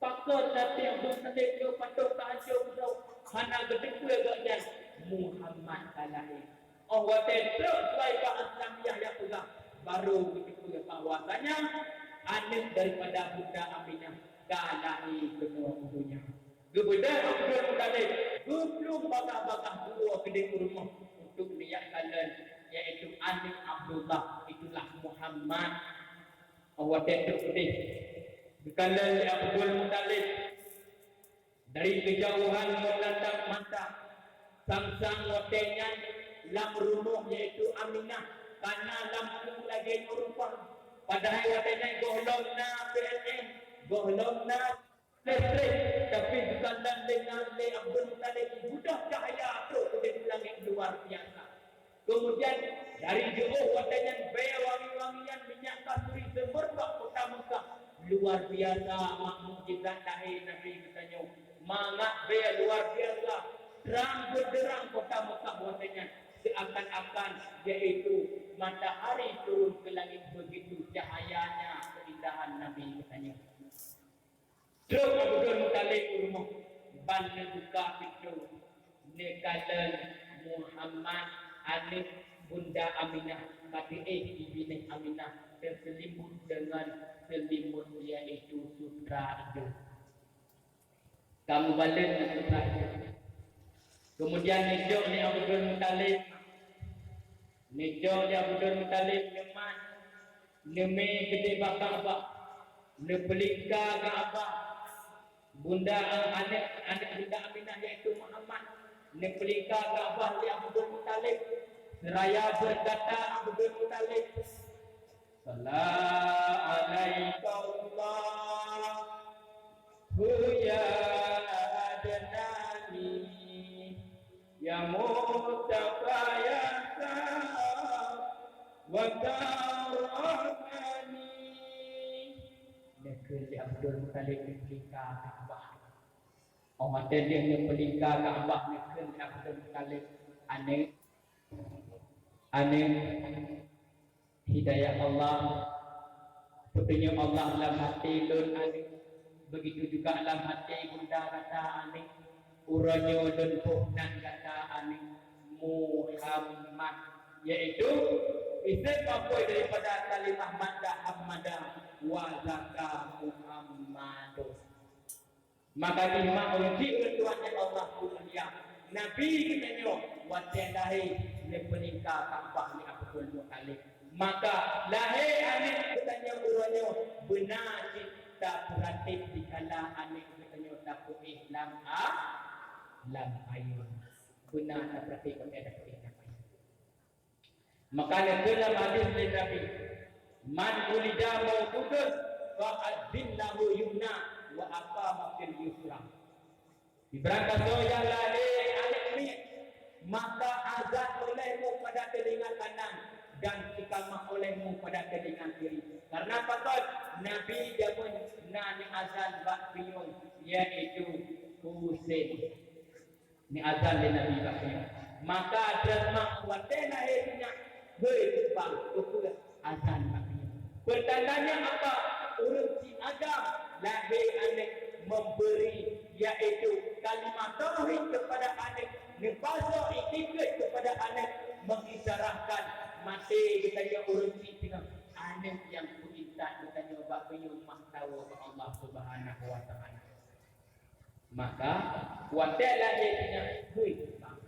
pakon até Abdul Muthalib nyoe patung ka ancô keudroe, hana geuteupeue gobnyan Muhammad ka lahé. Óh watèe trok Suwaibah Aslamiyah nyang peugah, barô geuteupeue bahwasanya aneuk daripada Bunda Aminah ka lahé keunoe u donya. Geubeudôh Abdul Muthalib, geuplueng bagah-bagah buoe keudéh u rumoh untuk neujak kalon, yaitu aneuk Abdullah, itulah Muhammad. Óh watèe trok keudéh, geukalon lé Abdul Muthalib. Dari keujauhan ngon tatap mata, sang-sang watèe nyan lam rumoh, yaitu Aminah, ka na lampu lagèe nyoe rupa. Padahai watèe nyan gohlom na P L N, gohlom na listrik, tapi geukalon lé Abdul Muthalib, geubeudôh cahya trok keudéh u langèt luar biasa. Kemudian dari jiôh watèe nyan bèe wangi-wangian minyak kasturi seumerbak kota Mekah. Luar biasa mak mukjizat lahé Nabi geutanyoe. Mangat bèe luar biasa, trang beuderang kota Mekah watèe nyan, seakan-akan yaitu matahari turun ke langit, begitu cahayanya keindahan Nabi geutanyoe. Trok Abdul Muthalib u rumoh. Ban neubuka pintoe, neukalon Muhammad, aneuk Bunda Aminah, ka teuéh di binéh Aminah, teuseulimbot deungon seulimot, yaitu sutra idong. Ka mubalek ngon sutra idong. Keumudian neujok lé Abdul Muthalib, neujok lé Abdul Muthalib neumat, neumé keudéh bak Ka'bah, neupeulingka Ka'bah. Bunda, aneuk, aneuk Bunda Aminah, yaitu Muhammad, neupeulingka Ka'bah lé Abdul Muthalib, seraya beukata Abdul Muthalib, "Shalla 'alaika Allahu ya Adnani, ya Mustafa ya Sa'd wa Karramani." Neukheun lé Abdul Muthalib neupeulingka Ka'bah. Óh watée lheueh neupeulingka Ka'bah, neukheun lé Abdul Muthalib, "Aneuk, aneuk, hidayah Allah, peutunyok Allah lam até lôn, aneuk. Begitu juga lam até bunda gata, aneuk. Uroe nyoe lôn poh nan gata, aneuk, Muhammad, yaitu isem apui daripada kalimah madda hammada wa zaka Muhammadun." Maka jih mak ureueng chik ureueng tuan nyang Allah mulia, Nabi geutanyoe watée lahé neupeulingka Ka'bah lé Abdul Muthalib. Maka lahé aneuk geutanyoe uroe nyoe beuna cit tapeuratéb dikala aneuk geutanyoe tapeuéh lam a-, lam ayôn. Beuna tapeuratéb watée tapeuéh lam ayôn. Maka neukheun lam hadis lé Nabi, "Man wulida mauludun fa azzin lahu yumna wa aqama fil yusra." Ibrahim kata, "Ya lahé aneuk miet, maka azan olehmu pada telinga kanan dan iqamah olehmu pada telinga kiri." Karena pakon Nabi jameun na neuazan bak pinyueng, yaitu Husein. Neuazan lé Nabi bak nyoe. Maka droeneuh watée lahé sinyak, hei bang, keupeue azan bak nyoe? Peutandanya apa? Ureueng chik agam lahé aneuk memberi, yaitu kalimah tauhid kepada aneuk, neupasoe itikeuet kepada aneuk, mengisyaratkan maté geutanyoe ureueng chik singoh aneuk nyang peuintat geutanyoe bak pinyueng mak tawoe bak Allah Subhanahu wa Taala. Maka watée lahé sinyak, hei bang,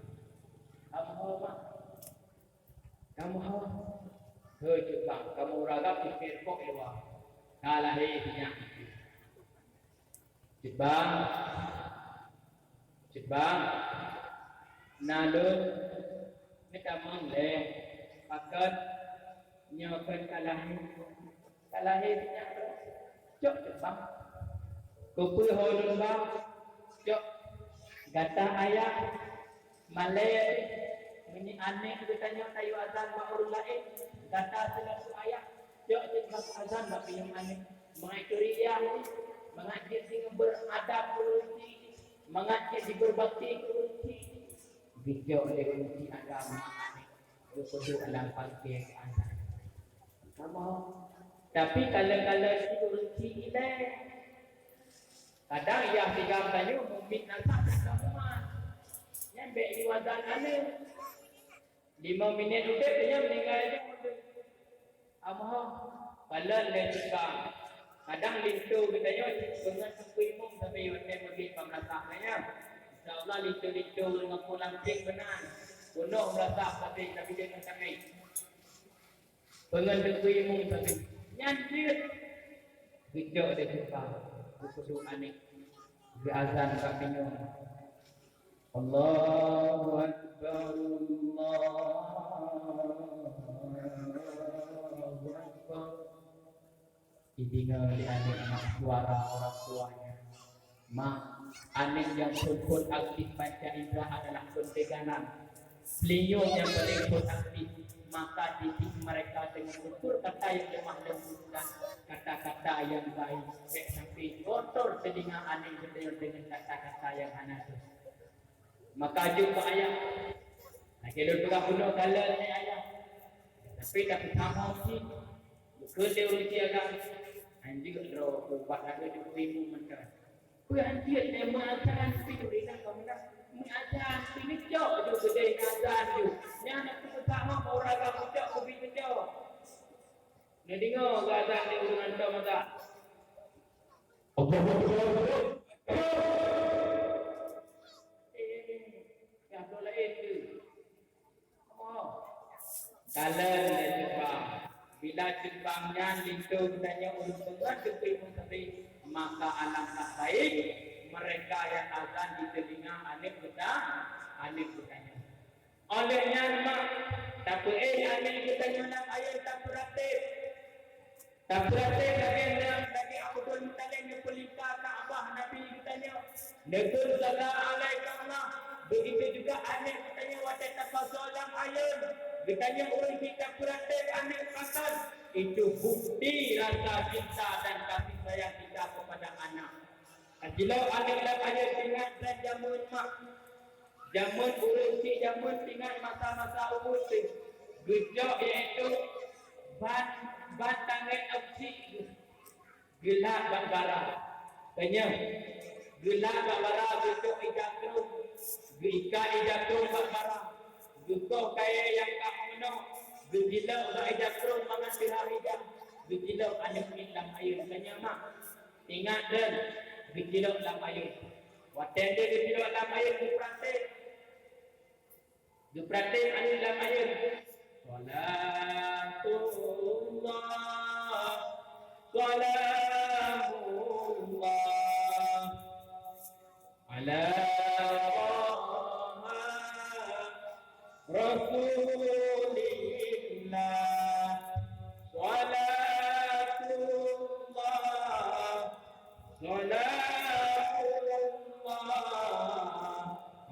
kamoe ho mak, kamoe ho, hei cit bang, kamoe uragab di airport luwa, ka lahé sinyak. Cit bang, cit bang, na lôn neutamong lé, pakon nyoe kon ka lahé. Ka lahé sinyak, cok cit bang. Keupeue ho lôn bang? Cok, gata ayah malée, meunyoe aneuk geutanyoe tayue azan bak ureueng laén, gata seulaku ayah, cok cit bang azan bak pinyueng aneuk. Mangat ceuriah, mangat jeuet singoh beuradab ureueng chik, mangat jeuet jibeurbakti keu ureueng chik. Geucok lé ureueng chik agam aneuk, geupeuduek lam pangke keu azan. Kamoe. Tapi kalon-kalon cit ureueng chik ilée. Kadang yah tinggai tanyoe mumiet na sah dan kamoe. Nyan bék jiazan aneuk. Lima minit udeb nyan meuninggai nyoe. Amoe, kalon lé tukang. Kadang linto geutanyoe cit beungon teungku imum sabe watée maghrib bak meulasah nyan. Insya Allah linto-linto ngon pulang ping meunan. Peunoh meulasah sabe tapi deungon kami. Beungon teungku imum sabe. Nyan jeuet. Geucok lé tukang. Geupeuduek aneuk. Geuazan bak pinyueng. Allahu Akbar, Allahu Akbar. Dideungoe lé aneuk mak suara orang tuanya. Mak, aneuk nyang phon-phon aktif panca indra adalah phon teuganang. Beliau nyang paling phon aktif, maka didik mereka dengan tutur kata yang lemah lembut dan kata-kata yang baik. Bék sampai kotor telinga aneuk geutanyoe dengan kata-kata yang hana baik. Maka jeuet bak ayah. Lagée lôn peugah bunoe kalon lé ayah. Tapi, tapi sama cit. Bukan lé ureueng chik agam. Anjeuet droe ubat lagée teungku imum mantong. Peue hanjeuet lé meuazan pih ureueng inong ka meunan. Meuazan pih neucok ju keudeh azan ju. Nyan na peue sama ureueng agam ucok keubi neucok. Neudeungoe geuazan lé ureueng hantom azan. Allahu Akbar. Eh, nyang laén tu. Oh. Kalon lé ceupang. Bila ceupang nyan linto geutanyoe ureueng peungon teupeu meusabe, maka alangkah baik mereka nyang azan di teulinga aneuk geuta-, aneuk geutanyoe. Óh lheueh nyan mak, tapeuéh aneuk geutanyoe lam ayeuen tapeuratéb. Tapeuratéb lagée nyan, lagée Abdul Muthalib neupeulingka Ka'bah Nabi geutanyoe. Neukheun sala alai Ka'bah. Begitu juga aneuk geutanyoe watée tapasoe lam ayeuen, geutanyoe ureueng chik tapeuratéb aneuk pakon. Itu bukti rasa cinta dan kasih sayang kita kepada anak. Ka cilok aneuk lam ayeuen ingat dan jameun mak. Jameun ureueng chik jameun ingat masa-masa ubit teuh. Geucok iaitu ban, ban tangai lam chik geuh. Geulak bak bara. Keunyoe geulak bak bara geucok ija krong. Geuikat ija krong bak bara. Geukoh kayée nyang ka meunoe. Geucilok bak ija krong mangat teuhah ija. Geucilok aneuk miet lam ayeuen. Keunyoe mak. Ingat deh, geucilok lam ayeuen. Watée deh geucilok lam ayeuen, geupeuratéb. Geupeuratéb aneuk lam ayeuen. Salatullah, salamullah. Ala Taha Rasulillah, salatullah, salamullah,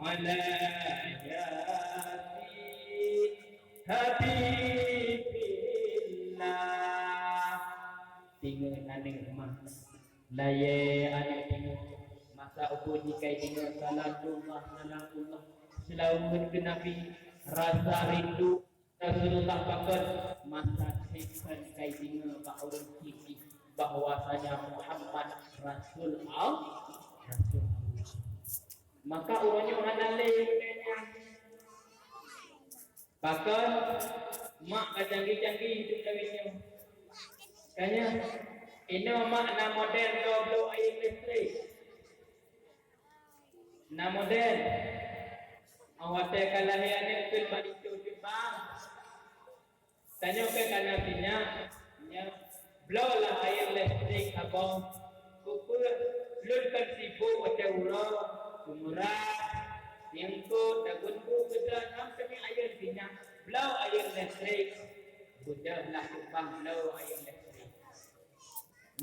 ala Yasin Habibillah. Teungoh aneuk mah. Layée aneuk deungoe, masa ubit jih ka ideungoe salatullah, salamullah, seulaweuet keu Nabi, rasa rindu Rasulullah pakon, masa sép kon ka ideungoe bak ureueng chik jih bahwasanya Muhammad Rasul Allah, Rasul Allah. Maka uroe nyoe hana lé pakon mak ka canggih-canggih hidup lawét nyoe. Kanya, inoe mak na model keu bloe ayeuen listrik. Na model. Watée ka lahé aneuk keu bak linto ceupang. Tanyoe keu kana sinyak, nyak. Bloe lah ayeuen listrik saboh. Keupeue lôn kon sibuk watée uroe, keumeurah, siengkot, tagun bu keudroe nam teumé ayeuen sinyak. Bloe ayeuen listrik. Beudôh lah cupang bloe ayeuen listrik.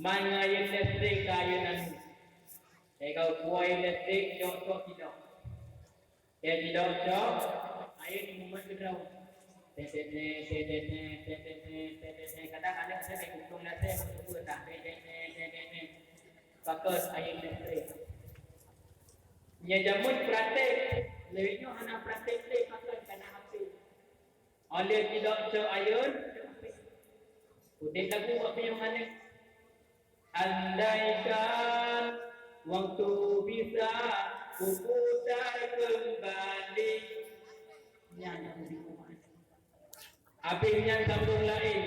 Man ngon ayeuen listrik ka ayeuen aneuk. Teuka upu ayeuen listrik cok-cok sidok. Teuka sidok cok, ayeuen mumat keudroe. Tete, tete, tete, tete, tete, tete, tete. Kadang aneuk-aneuk ka kupông lasée, kupông lasée. Tete, tete, tete, tete. Pakon ayeuen listrik. Nyoe jameun praktek, lewat nyoe hana praktek lé pakon kana H P. Óh lheueh jilok cok ayeuen, udeb lagu bak piôh aneuk. Andaikan waktu bisa kuputar kembali. Nyan nyang di rumah. Habis nyan sambung lain.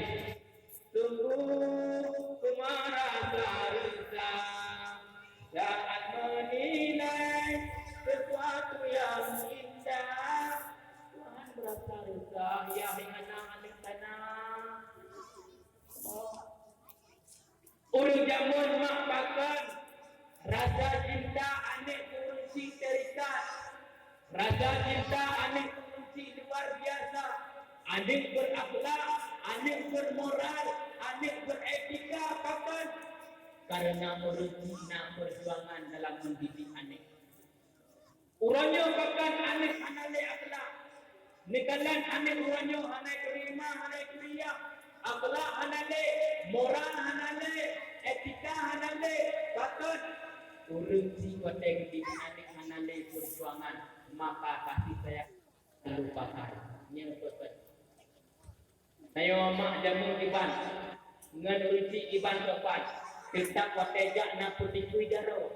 Sungguh ku merasa resah saat menilai sesuatu yang indah. Tuhan merasa resah, ya, hai anak-anak tanah. Oh. Ureueng jameun mak pakon, rasa cinta aneuk keu ureueng chik terikat. Rasa cinta aneuk keu ureueng chik luar biasa. Aneuk berakhlak, aneuk bermoral, aneuk beretika pakon. Karena ureueng chik na perjuangan dalam mendidik aneuk. Uroe nyoe bahkan aneuk hana lé akhlak. Neukalon aneuk uroe nyoe hana teurimong, hana kuliah. Akhlak hana lé, moral hana lé, etika hana lé. Pakon? Ureueng chik watée geudidik aneuk hana lé perjuangan, maka kasih sayang lupakan. Nyoe peue-peue. Tanyoe mak jameun kiban, ngon ureueng chik kiban sopan, teutab watée jak na peutikui jaroe.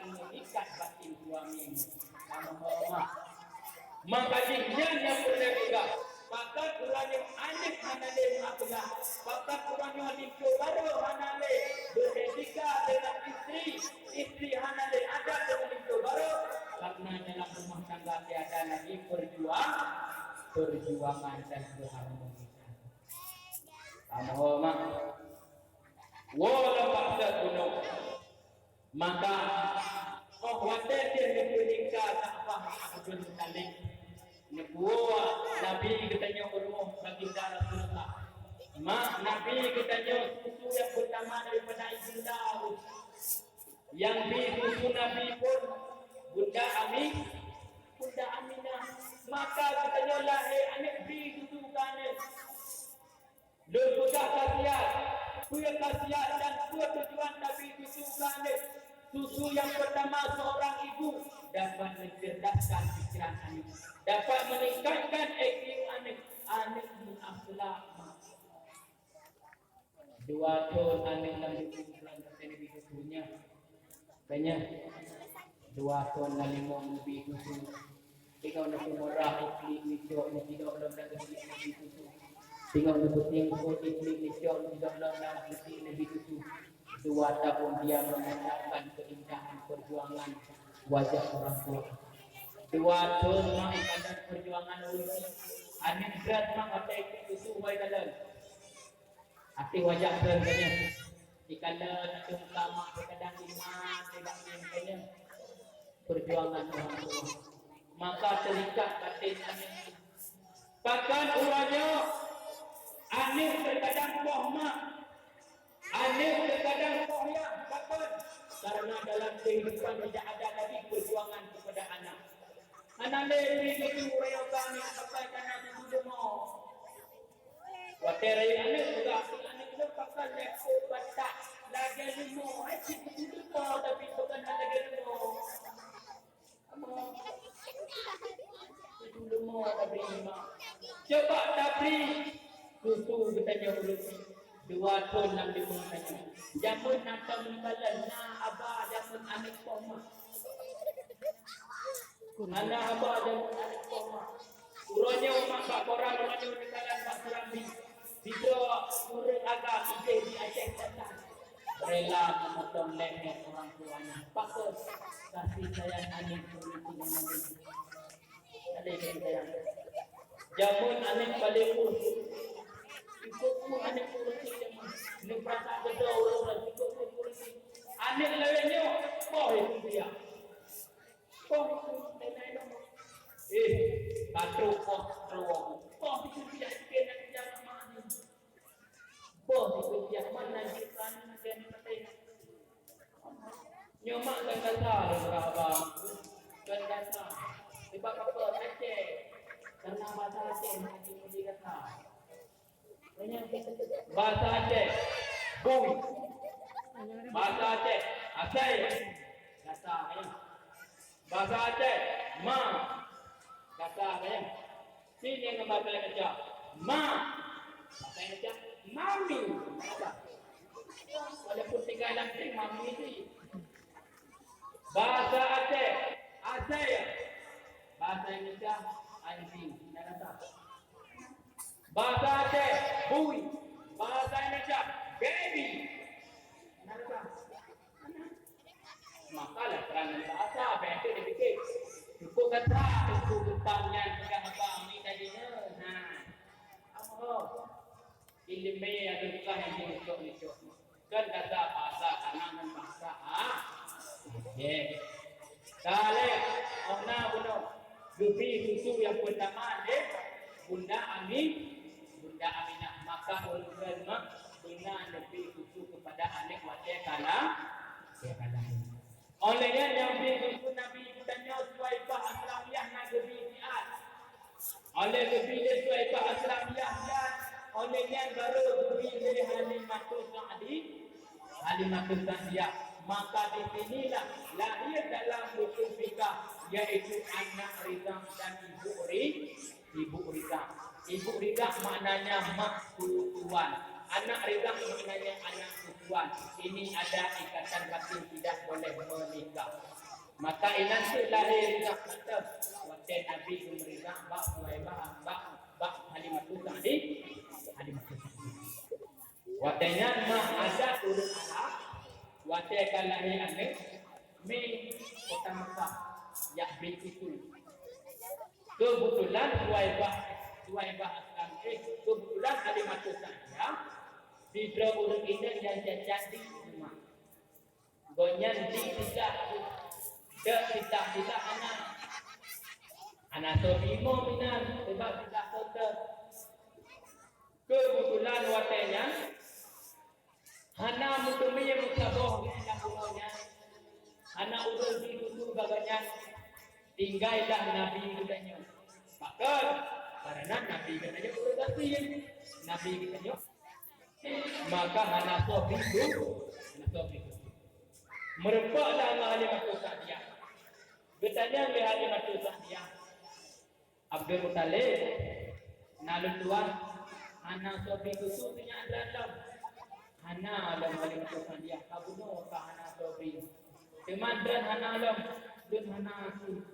akan mengikat batin suami. Maka jih nyan nyang peureulèe peugah, pakat uroe nyoe aneuk hana lé meuakhlak, pakat uroe nyoe linto barô hana lé beretika dengan istri, istri hana lé adab dengan linto barô, karena dalam rumah tangga tiada lagi perjuang-, perjuangan dan keharmonisan. Amoe mak, woe lom bak sat gunong. Maka, óh watèe jih neupeunika Ka'bah Abdul Muthalib, neubuet Nabi geutanyoe u rumoh Baginda Rasulullah. Mak Nabi geutanyoe susu nyang peutama daripada ibunda. Nyang bi susu Nabi pun Bunda Ami-, Bunda Aminah. Maka geutanyoe lahé aneuk bi susu keu aneuk. Lôn peugah khasiat, peue khasiat dan peue tujuan Nabi susu keu aneuk. Susu nyang peutama seorang ibu dapat mencerdaskan pikiran aneuk, dapat meningkatkan I Q aneuk, aneuk meuakhlak. Dua thôn aneuk lam dunia bulan kata Nabi susu nyan. Kanya, dua thôn lam limong Nabi susu. Tengok Nabi murah iklim licok ni tidak lom lam geutik Nabi susu. Tengok Nabi tingkut iklim licok ni tidak lom lam geutik Nabi susu. Dua tahun dia merasakan keindahan perjuangan wajah orang tua. Dua thôn mak ibadat perjuangan ulama. Aneuk berat mak kata iklim susu wai dalam. Até wajah keu keunoe. Dikala tateumeuka mak, kadang iman, kadang iman keunoe. Perjuangan orang tua. Maka terikat batin aneuk. Pakon uroe nyoe aneuk terkadang poh mak, aneuk terkadang poh yah. Pakon? Karena dalam kehidupan tidak ada lagi perjuangan kepada anak. Hana lé bri laju rayeuk kami sampai kana tuju leumo. Watèe rayeuk aneuk peugah keu aneuk lôn, pakon lé po batak lagèe leumo, hai cit tuju leumo tapi bukan lagèe leumo. Tuju leumo tabri mak. Coba tabri susu geutanyoe ureueng dua thon lam leumo tanyoe. Jameun na tom limbalan, na aba jameun aneuk poh mak. Hana haba dan aneuk poh mak. Uroe nyoe mak bak korang, uroe nyoe neukalon bak Serambi. Sidroe ureueng agam idéh di Aceh Selatan rela memotong leher orang tuanya. Pakon? Kasih sayang aneuk ureueng tuha nyan. Ada kasih sayang. Jameun aneuk paléng ureueng. Ikot pun aneuk ureueng jameun. Neupeurasa beudôh ureueng, ikot pun ureueng. Aneuk lawét nyoe, poh itu dia. Poh, eh, ka trok poh, trok. Poh, itu tidak dikena kerja sama ni. Poh, itu tidak mana jikan dan pakai. Nyoe mak kan kata, lôn kata abang. Kan kata. Sebab apa? Aceh. Karena bahasa Aceh, nak dikata. Bahasa Aceh, bui. Bahasa Aceh, asai. Gata, ya. Bahasa Aceh, ma. Gata, ya. Sini dengan bahasa Indonesia, ma. Bahasa Indonesia, mami. Apa? Walaupun tinggal dalam tim, mami itu. Bahasa Aceh, asai. Bahasa Indonesia, anjing. Nah, kata. Bahasa Aceh, bui. Bahasa Indonesia, baby. Nah, kata. Maka lah terang bahasa, apa yang tu dia fikir? Cukup kata, cukup utang nyan, pegang abang ni tadi. Nah. Apa? Ileumèe nyang teuka nyang jimucok-mucok. Kon kata bahasa Tanang ngon bahasa Aceh. Ka lhèe, oh na bunoe. Geubri susu nyang peutama lé Bunda Ami, Bunda Aminah. Maka ureueng kheun mak beuna neubri susu keupada aneuk watèe ka la-, watèe ka lahé. Óh lheueh nyan nyang bri susu Nabi geutanyoe Suwaibah Aslamiyah na geubri siat. Óh lheueh geubri lé Suwaibah Aslamiyah nyan, óh lheueh nyan barô geubri lé Halimatus Sa'di-, Halimatus Sa'diyah. Maka di sinilah lahir dalam buku fikah, yaitu anak ridha dan ibu ri-, Ibu ridha. Ibu ridha maknanya mak susuan. Anak ridha maknanya anak susuan. Ini ada ikatan batin, tidak boleh menikah. Maka inan cit lahé ridha mantong. Watèe Nabi geumeuridha bak Suwaibah, bak, bak Halimatus Sa'di, Halimatus Sa'di. Watèe nyan mak adat ureueng Arab, watèe ka lahé aneuk, mi kota Mekah, jak bri susu. Keubeutulan Suwaibah, Suwaibah Aslam, eh, keubeutulan Halimatus Sa'diyah, sidroe ureueng inong nyang cacat di rumoh. Gobnyan di titah, di titah-titah hana. Hana soe teurimong inan, sabab titah soe teuh. Keubeutulan watèe nyan, hana meuteumé meusaboh lé lam uroe nyan, hana ureueng jiduek bak gobnyan, tinggai lam Nabi geutanyoe. Pakon? Karena Nabi geutanyoe ureueng gasien. Nabi geutanyoe, maka hana soe pintoe, hana soe pintoe. Meurumpok lam Halimatus Sa'diyah. Geutanyong lé Halimatus Sa'diyah, Abdul Muthalib, na lôn tuan, hana soe bri susu sinyak droen lom. Hana lom, Halimatus Sa'diyah, ka bunoe ka hana soe bri. Teuma droen hana lom, lôn hana asu.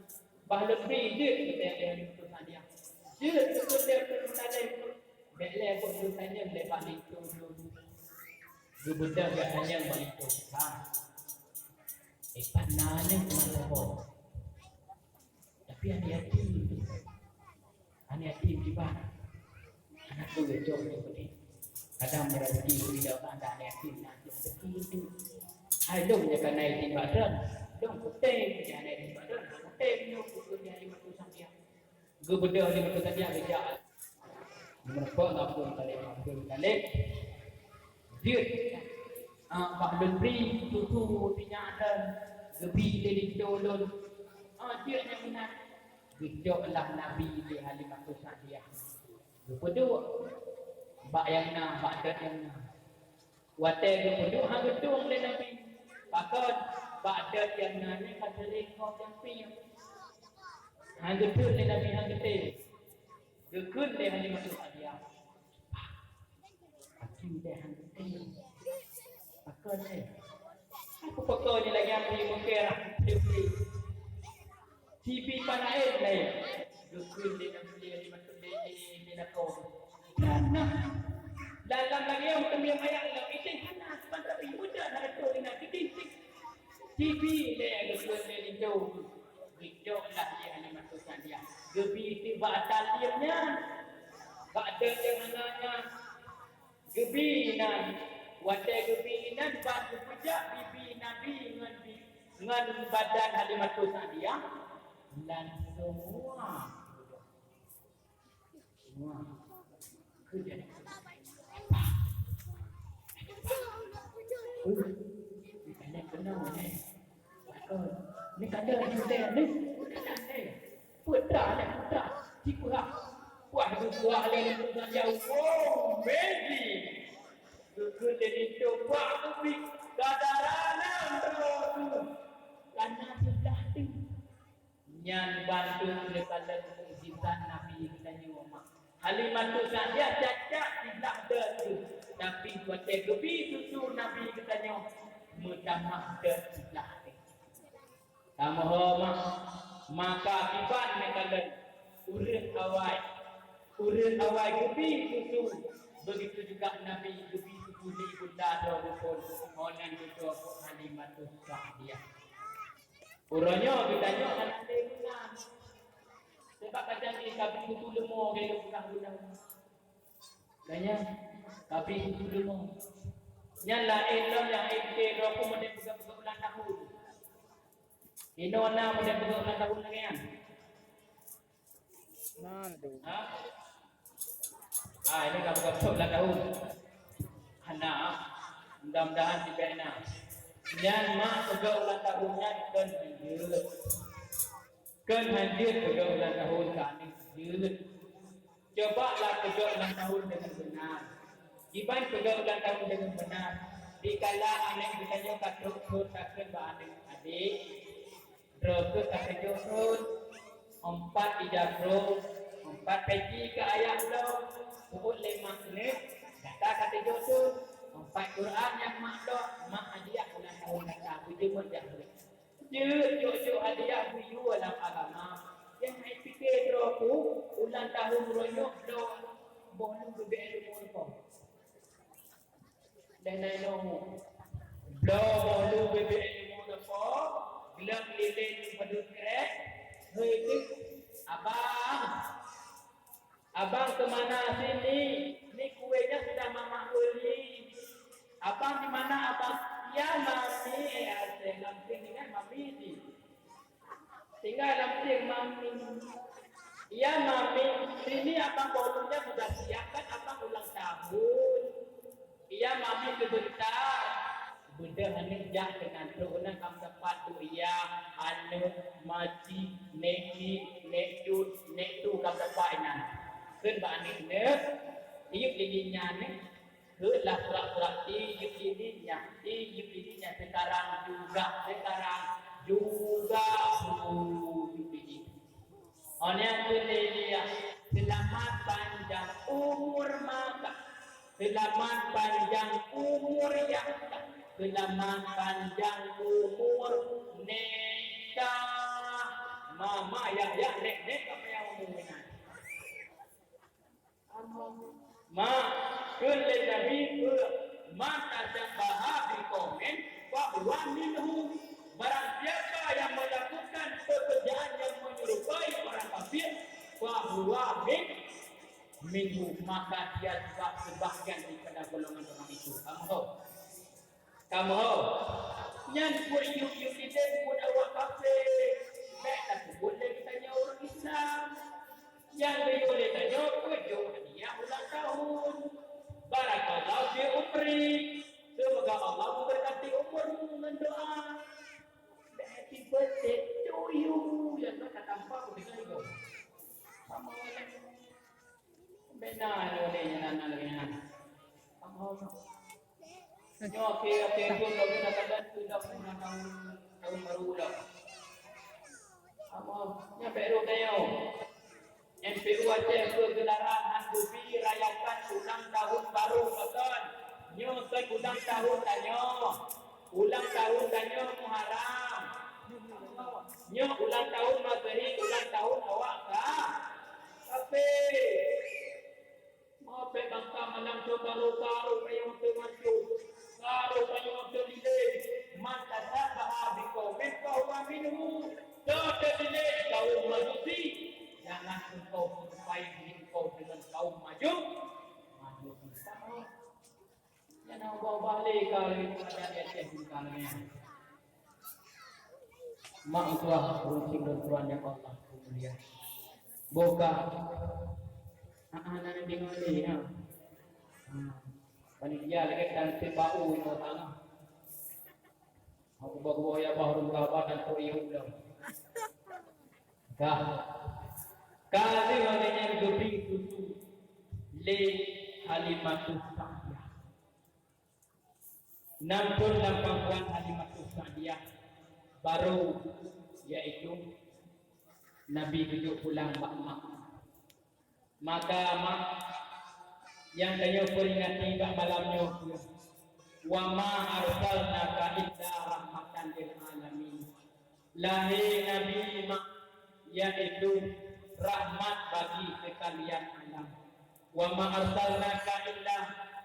Bah lôn bri jeuet, geutanyong lé Halimatus Sa'diyah. Jeuet, beutôi lé Abdul Muthalib. Bèk lé buet geutanyong lé bak linto lôn. Geubeudôh geutanyong bak linto. Bang, eh, pat na nyoe teuma saboh. Tapi aneuk yatim. Aneuk yatim kiban. Aneuk tu geucok tu pedih. Kadang meureuki bri Allah dah yakin na rezeki itu. Hai lôn nyang ka na izin bak droen, lôn kutem nyang na izin bak droen, kutem nyoe keu keuneuk lima ratus hadiah. Geubeudôh lima ratus hadiah geujak. Meureumpok ngon Abdul Muthalib, Abdul Muthalib. Jeuet, ah, bah lôn bri tutu sinyak dan geubi lé linto lôn. Ah, jeuet nyang meunan. Geucok lah Nabi lé Halimah Sa'diyah. Geupeuduek bak nyang na, bak dot nyang na. Watée geupeuduek han geutueng lé Nabi. Pakon? Bak dot nyang na nyan ka seuréng ho nyang pieng. Han geutueng lé Nabi, han geutem. Geukheun lé Halimah Sa'diyah. Akhé deh han geutem. Pakon, eh? Apa pakon ni lagi api mungkin lah. Sibi pan laén laén. Geukheun lé Nabi lé Halimah Sa'diyah lé lakoe. Karena dalam lagée meuteumé ayat lom, itu hana sepan tapi mudah hana tahu dengan sedikit. Sibi lé geukheun lé linto. Geucok lah lé Halimah Sa'diyah. Geubi tibak talib nyan. Bak dot nyang hana nyan. Geubi inan, watée geubi inan, ban geupeujak bibi Nabi ngon bi-, ngon badan Halimah Sa'diyah, langsung muah. Muah. Keu jadi. Uh, ini kena, eh. Ni kada ada ni. Putra leh putra. Cikurah. Wah, buah leh putra ya. Oh, baby. Geukheun lé linto bak kupi. Kadaranan droe tu. Kana seublah tu. Nyan bantu lé kalon mukjizat Nabi geutanyoe mak. Halimatu Sa'diyah cacat siblah dot tu. Tapi watée geubi susu Nabi geutanyoe meutamah dot siblah tu. Kamoe ho mak, maka kiban meukalon ureuëng awai, ureuëng awai geubi susu, begitu juga Nabi geubi susu di ibunda droe geuphon, ho nan geucok Halimatu Sa'diyah. Uroe nyoe geutanyoe hana lé meunan. Sebab kadang di kabi susu leumo gaya peugah guna. Kanya, tapi itu dulu. Nyan laén lom nyang M K droe pun model peugah-peugah ulang tahun. Inoe na model peugah ulang tahun lagée nyan. Nah, tu. Ha? Ah, ini ka peugah ulang tahun. Hana. Mudah-mudahan sibek na. Nyan mak peugah ulang tahun nyan kon hanjeuet. Kon hanjeuet peugah ulang tahun ka aneuk jeuet. Coba lah peugah ulang tahun deungon beunar. Kiban peugah ulang tahun deungon beunar. Dikala aneuk geutanyoe ka trok thon takheun bak aneuk adék, droe keuh ka tujoh thon, empat ija krueng, empat peci keu ayah bloe, peuet lé mak neuk, gata ka tujoh thon, empat Quran nyang mak bloe, mak hadiah ulang tahun gata, beujeuet jak. Jeuet jok-jok hadiah geuyue lam agama. Nyang hai pike droe ku, ulang tahun uroe nyoe bloe boh lu geubek ilmu rupa. Dan lain nomo. Bloe boh lu geubek ilmu rupa, gleueng lilén padub krek, hei tu, abang. Abang ke mana sini? Ni kuenya sudah mamak beli. Abang di mana, Abang? Ya, Mami. Eh, asal lam ting ingat Mami ni. Tinggal lam ting Mami. Ya, Mami. Sini Abang bolunya sudah siap kan? Abang ulang tahun. Iya, Mami, sebentar. Beudôh aneuk jak keunan, trok keunan ka meusapat tu iya, aneuk, makcik, nek cik, nek cut, nek tu ka meusapat inan. Kheun bak aneuk, "Neuk, tiyueb lilin nyan, neuk." Kheun lah surak-surak, "Tiyueb lilin nyan, tiyueb lilin nyan, sekarang juga, sekarang juga." Tiyueb lilin. Oh, nyang keuneuk, selamat panjang umur maka. Selamat panjang umur ya. Selamat panjang umur neka. Mama ya ya nek nek apa yang umur neka. Ma, kheun lé Nabi, man tasyabaha biqaumin fahuwa minhum. Barang siapa yang melakukan pekerjaan yang menyerupai orang kafir, fahuwa min. Minhu, maka dia juga sebahagian daripada golongan orang itu. Kamoe ho? Kamoe ho? Nyan buet yub-yub ideh buet awak kafé. Bèk tapeubuet lé geutanyoe ureueng Islam. Nyang geuyue lé tanyoe peujok hadiah ulang tahun. Barakallahu fi umri. Semoga Allah memberkati umurmu ngon doa. Happy birthday to you. Nyang ka tampak deungon igoe. Sama. Bèk na nyoe lé nyan na lagèe nyan. Nyoe oke, oke, tu lagèe na kata tu dah pernah tahun, tahun baru dah. Apa? Nyan bèk rôh tanyoe. M P U Aceh keu gelaran han geubri rayakan ulang tahun baru, pakon? Nyoe kon ulang tahun tanyoe. Ulang tahun tanyoe Muharram. Nyoe ulang tahun Masehi, ulang tahun awak ka-, kafé. Meupe bangsa malam tu baru-baru payong teumacu, baru payong teulilé. Man tasyabaha biqaumin fahuwa minhum. Teuteulilé kaum Majusi. Jangan engkau serupai diri engkau dengan kaum Maju-, Majusi. Sama. Nyang na ubah-ubah lé ka lagèe keadaan di Aceh bukan lagèe nyan. Mak meutuah, ureueng syiek lôn tuan nyang Allah mulia. Boh ka. Ah, ah, na deungö lé, ha. Ha. Panitia lagèe tan teuh bau inoe tanah. Aku bagoe ya bah ureueng kaba dan kok ieu ulôn. Ka, ka lheueh nyan geubri susu lé Halimatus Sa'diyah. Nam phon lam pangkuan Halimatus Sa'diyah, barô, yaitu Nabi geujok pulang bak mak. Maka mak, nyang tanyoe peuringati bak malam nyoe kheueh, "Wa ma arsalnaka illa rahmatan lil alamin." Lahé Nabi mak, yaitu rahmat bagi sekalian alam. "Wa ma arsalnaka illa,"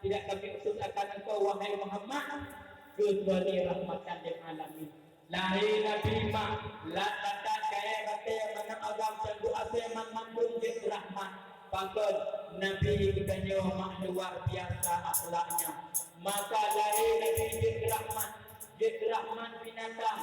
tidak kami utus akan engkau, wahai Muhammad, kecuali rahmatan lil alamin. Lahé Nabi mak, lam lakat kayèe batèe meunan agam canggu asèe man mandum jeuet rahmat. Pakon? Nabi geutanyoe mak luar biasa akhlaknya. Maka lahé Nabi jeuet rahmat, jeuet rahmat binatang,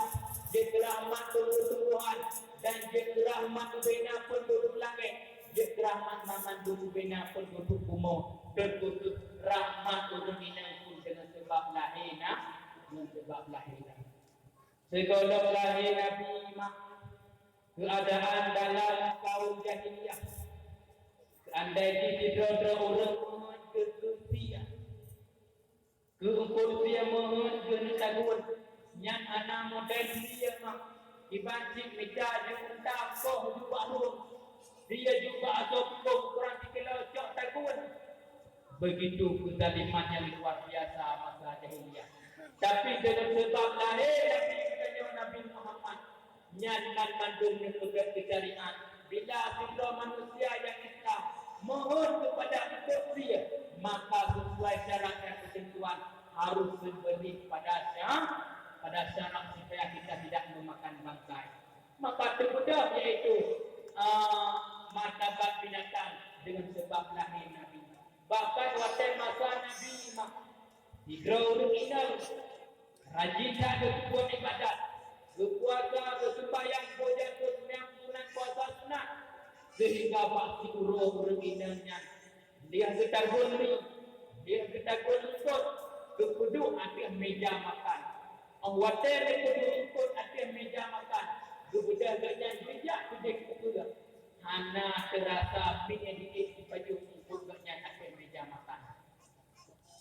jeuet rahmat tumbuh-tumbuhan, dan jeuet rahmat ubena penduduk langèt, jeuet rahmat mandum ubena penduduk bumoe, terkhusus rahmat ureueng inong pun deungon seubab lahé na-, deungon seubab lahé na-, Sigohlom lahé Nabi mak, keuadaan dalam kaum jahiliyah. Seandai jih sidroe-droe ureueng meuheuet keu, keu sie, keu eungkôt sie meuheuet keu neutagun, nyan hana modern sie mak. Iban cit mita ju unta, koh ju bak rueng, sie ju bak asoe pukon, kurang sikilo cok tagun. Begitu kezaliman nyang luar biasa masa jahiliyah. Tapi deungon seubab lahé Nabi geutanyoe Nabi Muhammad, nyan banmandum neupeugèt keu syariat. Bila sidroe manusia nyang Islam mohon keupada eungkôt sie, maka sesuai syarat dan keutentuan harus seumbeunih pada sya-, pada syarat supaya kita tidak memakan bangkai. Maka teupeugah yaitu, ah, martabat binatang deungon seubab lahé Nabi. Bahkan watèe masa Nabi mah, sidroe ureueng inong rajin that geupeubuet ibadat, geupuasa, geuseumbahyang, geujaga sunat, sunat puasa sunat, seuhingga bak siuroe ureueng inong nyan lheueh geutagun mi, lheueh geutagun eungkôt, geupeuduek ateueh meuja makan. Óh watèe geupeuduek eungkôt ateueh meuja makan, geubeudôh gobnyan geujak keudeh ukeue. Hana teurasa mi di ék sipajoh eungkôt gobnyan ateueh meuja makan.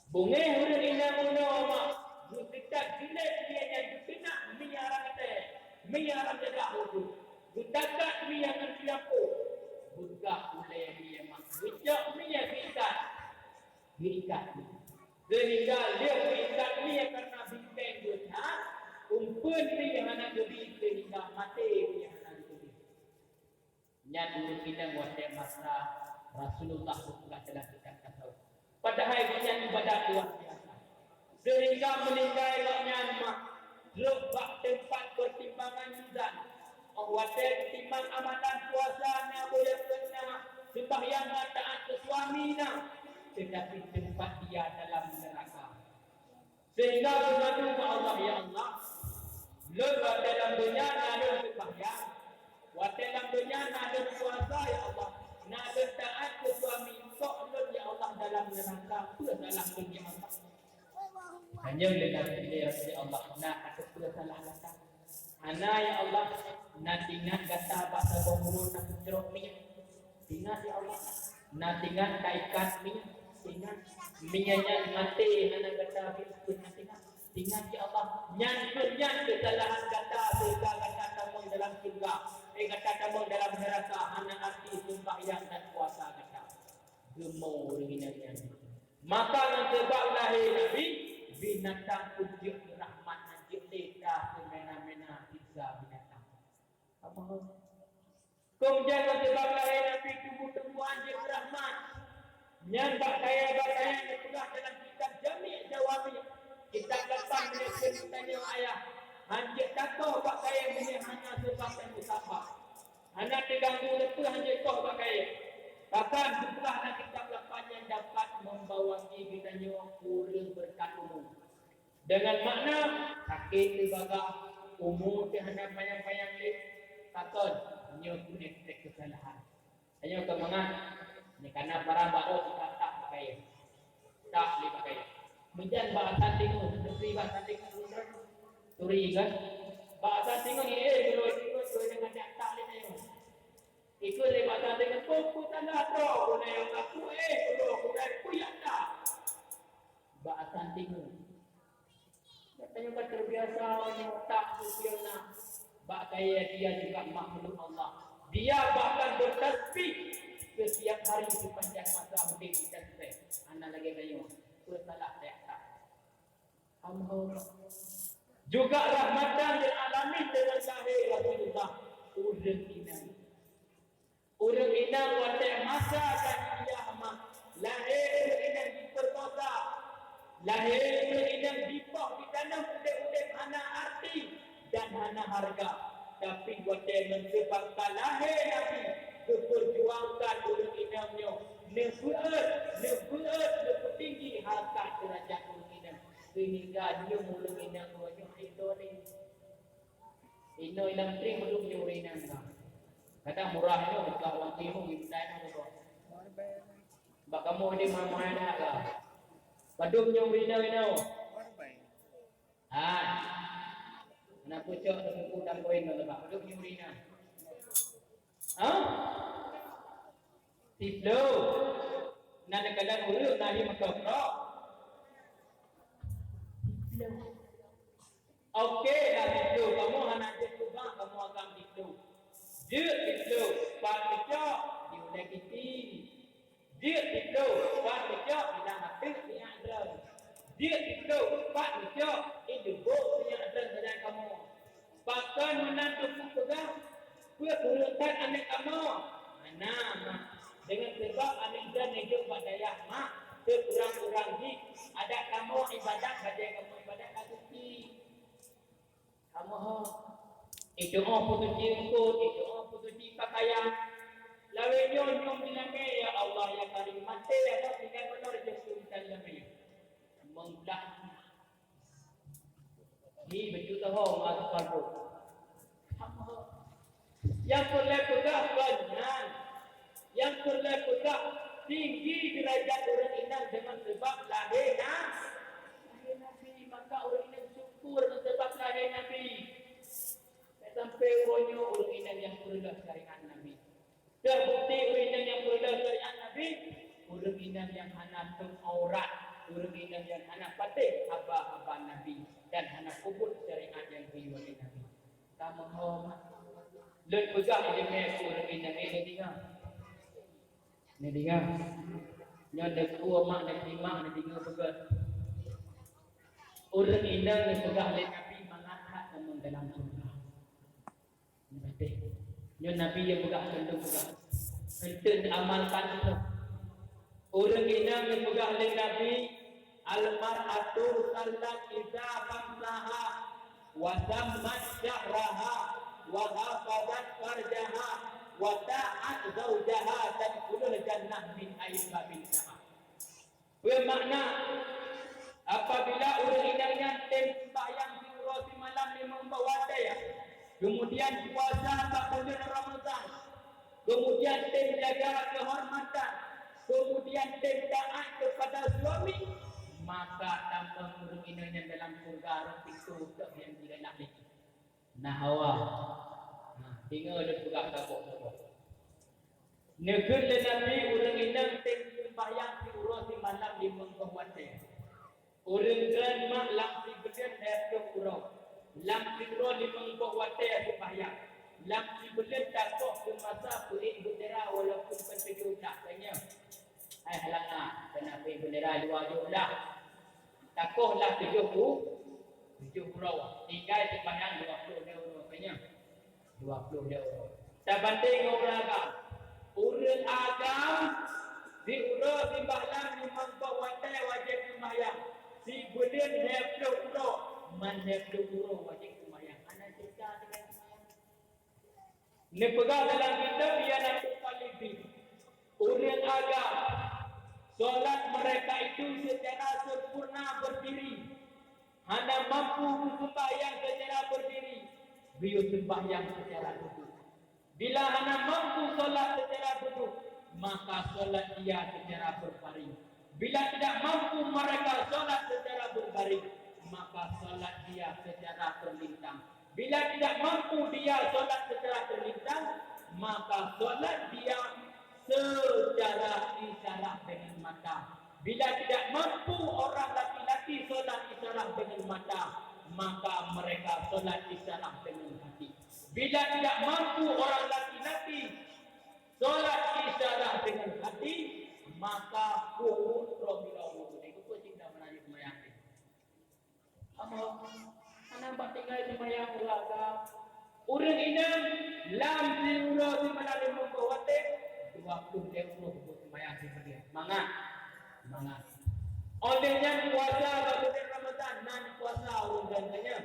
Beungéh ureueng inong bunoe mak, geuseutôt jilét ie nyan geukeunak mi aran teh, mi aran dadah ukeue. Geutakat mi ngon siapo, beugah ulèe ie mak, geucok mi geuikat. Geuikat mi. Seuhingga lheueh geuikat mi kareuna binteng geuh that, umpeuen mi hana geubi seuhingga maté mi hana geubi. Nyan ureueng inong watèe masa Rasulullah geupeugah dalam kitab tasawuf. Padahai gobnyan ibadat luar biasa. Seuhingga meuninggai gobnyan mak trok bak teumpat peutimbangan mizan. Óh watèe geutimbang amalan puasa na, beuet na, seumbahyang na, taát keu suami. Aminah, tetapi tempat dia dalam neraka. Sehingga geumadu bak Allah, "Ya Allah, lôn watée lam donya na lôn seumayang, watée lam donya na lôn puasa, ya Allah, na lôn taát keu suami, kok lôn, ya Allah, dalam neuraka? Peue salah lôn, ya Allah?" Hanya lé Nabi, "Ya Allah, na ateueh peue salah gata?" "Hana, ya Allah, na teuingat gata bak saboh uroe tapeucrok minyeuk. Teuingat, ya Allah, na teuingat taikat minyeuk. Teuingat, minyeuk nyan maté hana gata bri, peue na teuingat. Teuingat, ya Allah, nyan keuh nyan keusalahan gata sehingga gata tamong dalam syeuruga, eh, gata tamong dalam neuraka, hana arti seumbahyang dan puasa gata." Geumo ureuëng inong nyan. Maka ngon sabab lahé Nabi, binatang pun jeuet rahmat, nyan jeuet lé ka seumena-mena siksa binatang. Apa? Keumudian ngon sabab lahé Nabi, tumbuh-tumbuhan jeuet rahmat. Nyan bak kayée-bak kayée neupeugah dalam kitab Jami' Jawami', kitab lapan, meunyoe kheun geutanyoe ayah, hanjeuet takoh bak kayée meunyoe hana sabab dan musabab. Hana teuganggu leupah hanjeuet koh bak kayée. Bahkan, geupeugah lam kitab lapan nyang dapat membawahi geutanyoe ureuëng beureukat umu. Deungon makna, sakét teuh bagah, umu teuh hana panyang-panyang lé, pakon, nyoe keuh efek keusalahan. Tanyoe ka mangat, nyoe ka na barang barô teuka tak bak kayée. Tak lé bak kayée. Meujan bak asat tingoh, neuturi bak asat tingoh, turi kan? Bak asat tingoh, eh, beurôi tingoh, beurôi deungon jak tak lé tanyoe. Ikheun lé bak asat tingoh, "Peue, peue tanda droe, guna nyang aku, eh, beurôi, guna peue jak tak?" Bak asat tingoh. Katanya ka terbiasa nyoe tak sepiona. Bak kayée dia juga makhluk Allah. Dia bahkan bertasbih setiap hari sepanjang masa udeb di tasbih. Hana lagée tanyoe. Peue salah tak? Alhamdulillah. Juga rahmatan lil alamin deungon lahé Rasulullah, ureuëng inong. Ureuëng inong watée masa jahiliyah mah, lahé ureuëng inong jipeurkosa, lahé ureuëng inong jipoh, jitanom udeb-udeb hana arti dan hana hareuga. Tapi watée ngon sabab ka lahé Nabi, geupeujuangkan ureuëng inong nyoe, neubeuet, neubeuet, neupeutinggi hareukat deurajat ureuëng inong, seuhingga nyoe ureuëng inong nyoe idola. Inoe lam tring meudum nyoe ureuëng inong ka. Kadang murah nyoe, bukan ureuëng timur, di Medan nyoe, bro. Bak kamoe ni murah-murah dah lah. Padum nyoe ureuëng inong, inong. Ha. Hana pucok teupeue dan poin nyoe, bak padum nyoe ureuëng inong. Ha? Siploh. Na kadang ureuëng na lheueh meukeurok. Siploh. Oke, dah siploh. Kamoe hana jeuet peugah, kamoe agam siploh. Jeuet siploh, pat meucok, di ulée kiti. Jeuet siploh, pat meucok, di lam ateueh minyak dreueng. Jeuet siploh, pat meucok, di jubok minyak dreueng sajan kamoe. Pakon meunan teupeu peugah, peue kureueng that aneuëk kamoe? Hana, mak. Deungon sabab aneuëk droe neujok bak dayah mak, sekurang-kurang jih adat kamoe ibadat bajée kamoe ibadat ka suci. Kamoe ho, itu'oh peusuci eungkôt, itu'oh peusuci pakaian. Lawét nyoe nyueng dilangée, ya Allah, ya Karim, maté, ya Allah, tinggai meunoe reujeuki urusan lagée nyoe. Meublah. Di beutôi teuhong ateueh palpôt. Nyang peureulée peugah kon nyan. Nyang peureulée peugah tinggi deurajat ureuëng inong deungon sabab lahé na-, lahé Nabi. Maka ureuëng inong syukur deungon sabab lahé Nabi. Sampai uroe nyoe ureuëng inong nyang peureuloh syariat Nabi. Teubukti ureuëng inong nyang peureuloh syariat Nabi, ureuëng inong nyang hana teup aurat, ureuëng inong nyang hana patéh haba-haba Nabi dan hana peubuet syariat nyang geuyue lé Nabi. Ka meuhom. Lôn peugah iéleumé keu ureuëng inong, eh, neudeungoe. Neudeungoe. Nyoe neukheun mak, neuteurimong, neudeungoe beugét. Ureuëng inong neupeugah lé Nabi mangat that tamong dalam syeuruga. Nyoe Nabi nyang peugah, keu lôn peugah. Eunteuk amalkan nyoe. Ureuëng inong neupeugah lé Nabi, "Al-mar'atu sallat iza khamsaha, wa sammat syahraha, wa hafazat farjaha, wa ta'at zaujaha, tadkhulul jannah min ayyi babin kemudian tem jaga kehormatan, kemudian tem taat kepada suami, maka tamong ureuëng inong nyan dalam syurga rot pintoe nyang jih hana lé. Nah, Hawa. Nah, deungoe lôn peugah saboh-saboh. Neukheun lé Nabi ureuëng inong tem seumbahyang siuroe simalam limong boh watée. Ureuëng kheun mak lam sibuleuen lhée ploh uroe, lam siuroe limong boh watée seumbahyang, lam sibuleuen takoh keu masa peuék beundera walaupun kon tujoh blah, ka nyoe. Hai halanga, keuneuk peuék beundera dua tujoh blah. Takoh lah tujoh u-, tujoh uroe. Tinggai seumbahyang dua ploh lhée uroe, ka nyoe. Dua ploh lhée uroe. Tabandeng ngon ureuëng agam. Ureuëng agam siuroe simalam limong boh watée wajéb seumbahyang. Sibuleuen lhée ploh uroe, man lhée ploh uroe wajéb seumbahyang. Hana cerita tinggai seumbahyang. Neupeugah dalam kitab Ianatul Talibin, ureuëng agam, solat mereka itu secara sempurna berdiri, hana mampu seumbahyang secara berdiri, geuyue seumbahyang secara duduk. Bila hana mampu solat secara duduk, maka solat dia secara berbaring. Bila tidak mampu mereka solat secara berbaring, maka solat dia secara terlintang. Bila tidak mampu dia solat secara terlintang, maka solat dia secara isyarat dengan mata. Bila tidak mampu orang laki-laki solat isyarat dengan mata, maka mereka solat isyarat dengan hati. Bila tidak mampu orang laki-laki solat isyarat dengan hati, maka kuhut roh bila ureuëng. Itu pun cinta menarik semayang. Amoe, hana bak tinggai seumayang ureuëng agam. Ureuëng inong lam siuroe simalam limong boh watée, dua ploh lhée uroe seumayang sibuleuen. Mangat. Mangat. Óh lheueh nyan puasa bak buleuen Ramadhan, nan puasa ureuëng gantanya.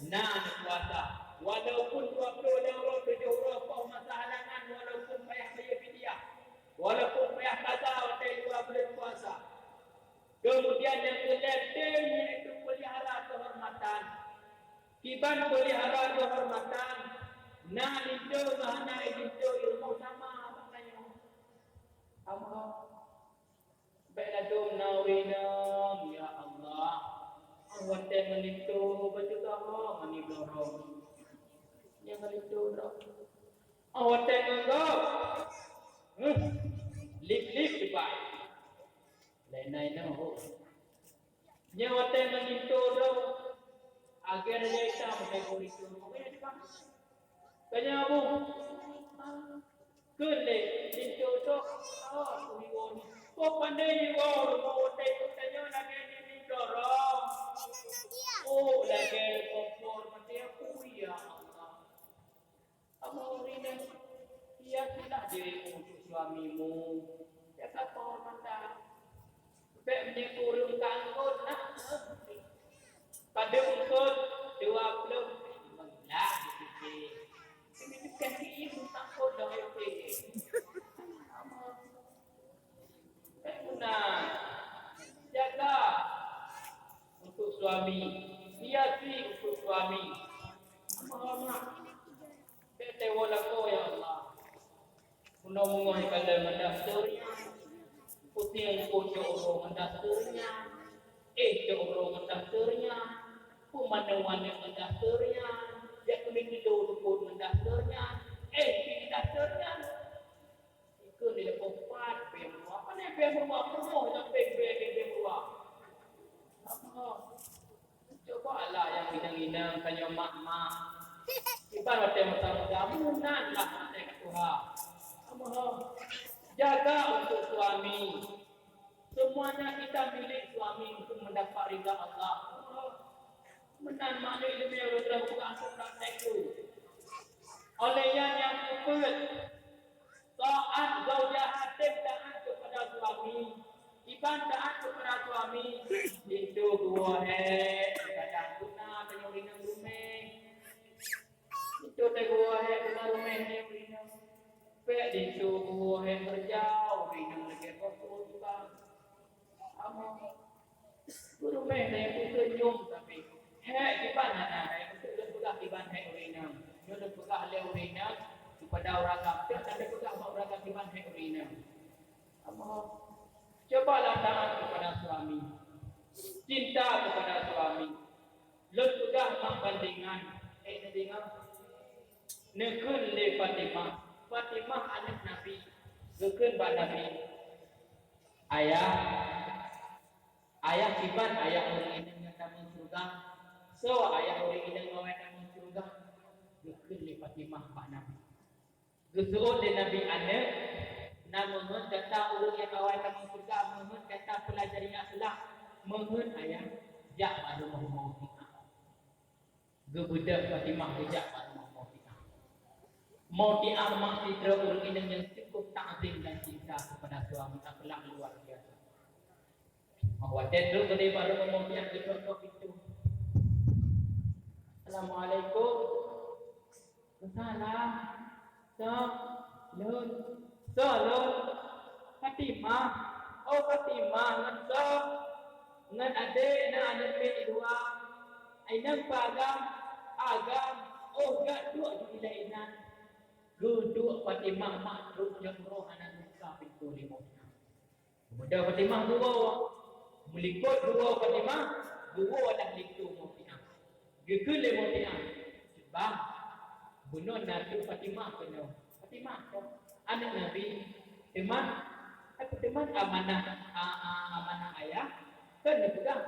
Nan puasa. Walaupun dua ploh lhée uroe, tujoh uroe, poh masa halangan, walaupun payah bayeue fidyah. Walaupun payah kasa watée dua buleuen puasa. Kemudian nyang keulhée tem yaitu peulihara keuhormatan. Kiban peulihara keuhormatan, na linto meuhana linto ilmu sama maknanya. Amoe, bék ladom na ureuëng inong, ya Allah. Awai watée ngon linto bacut Allah mani blorong. Nyang ngon linto droe. Awai watée ngon gob. Huh. Lip-lip dibai. Lain na inong ho. Nyoe watée ngon linto droe, akhé raja itam watée ngon linto droe. Kanya abu, keu lé linto droe, oh, kuhiwon. Kok pandai hiwon, mau watée ikut tanyoe lagée linto droe. Oh, lagée kompor mati aku, ya Allah. Amoe ureuëng inong, hiasilah dirimu untuk suamimu. Jaga kehormatan. Bék meunyoe ureuëng ka angkot, nah. Padub angkot, dua ploh, meulah dipike. Demi tukang kiyu angkot dah oke. Amoe. Bék meunan. Jaga untuk suami. Hiasi untuk suami. Amoe, mak. Bék teuwoe lakoe, ya Allah. Bunoe meungoh ikalon ngon daster nyan. Putéh eungkôt cok uroe ngon daster nyan. Éh cok uroe ngon daster nyan. Peumanéh-manéh ngon daster nyan. Jak keuneuk tido teupot ngon daster nyan. Éh pih daster nyan. Ikheun di leupah pat bée meuruah. Pane bée meuruah? Peurumoh nyang bée, bée, bée, bée meuruah. Amoe. Cuba lah nyang inong-inong, tanyoe mak-mak. Iban watée masa muda, meunan lah watée ka tuha. Amoe. Jaga untuk suami. Semuanya kita milik suami untuk mendapat ridha Allah. Amoe. Meunan makna ilmu nyang ulôn tuan buka untuk praktek tu. Oleh nyan nyang keupeuet, taat zaujaha tem taat kepada suami. Iban taat kepada suami, itu geuwoe hé, kadang guna tanyoe rinong rumeh. Itu teuh geuwoe hé guna rumeh tanyoe rinong. Pek itu geuwoe hé kerja, rinong lagée fokus iban. Amoe. Gurumeh na nyang seunyum tapi hék kiban hana, hai untuk lôn peugah kiban hék ureuëng inong. Nyoe lôn peugah lé ureuëng inong, Pada ureueng agam, tak ada peugah bak ureueng agam kiban hai ureueng inong. Amoe, cubalah taat kepada suami, cinta kepada suami. Lôn peugah mak bandengan, eh, neudeungoe. Neukheun lé Fatimah, Fatimah aneuk Nabi, geukheun bak Nabi, "Ayah, ayah kiban ayah ureueng inong nyang tamong syeuruga? Soe ayah ureueng inong awai tamong syeuruga?" Geukheun lé Fatimah bak Nabi. Geuseuôt lé Nabi aneuk, na meuheuet gata ureueng nyang awai tamong syeuruga, meuheuet gata peulajari akhlak, meuheuet ayah jak bak rumoh Mutiah. Geubeudôh Fatimah geujak bak rumoh Mutiah. Mutiah mak sidroe ureueng inong nyang cukup takzim dan cinta kepada suami, akhlak luar biasa. Watèe trok keudéh bak rumoh Mutiah, geutok-tok pintoe. "Assalamualaikum." "Salam." "Soe?" "Lôn." "Soe lôn?" "Fatimah." "Oh, Fatimah, ngon soe?" "Ngon adék na aneuk miet di luwa." "Inong peue agam?" "Agam." "Oh, jak duek di ilèe inan." Geuduek Fatimah mak trok nyang uroe hana geubuka pintoe lé Mutiah. Geubeudôh Fatimah geuwoe. Meulikot geuwoe Fatimah, geuwoe lam linto Mutiah. Geukheun lé Mutiah, "Bang, bunoe na trok Fatimah keunoe." "Fatimah soe?" "Aneuk Nabi." "Teuma, teuma amanah, a, a, amanah ayah kan neupeugah,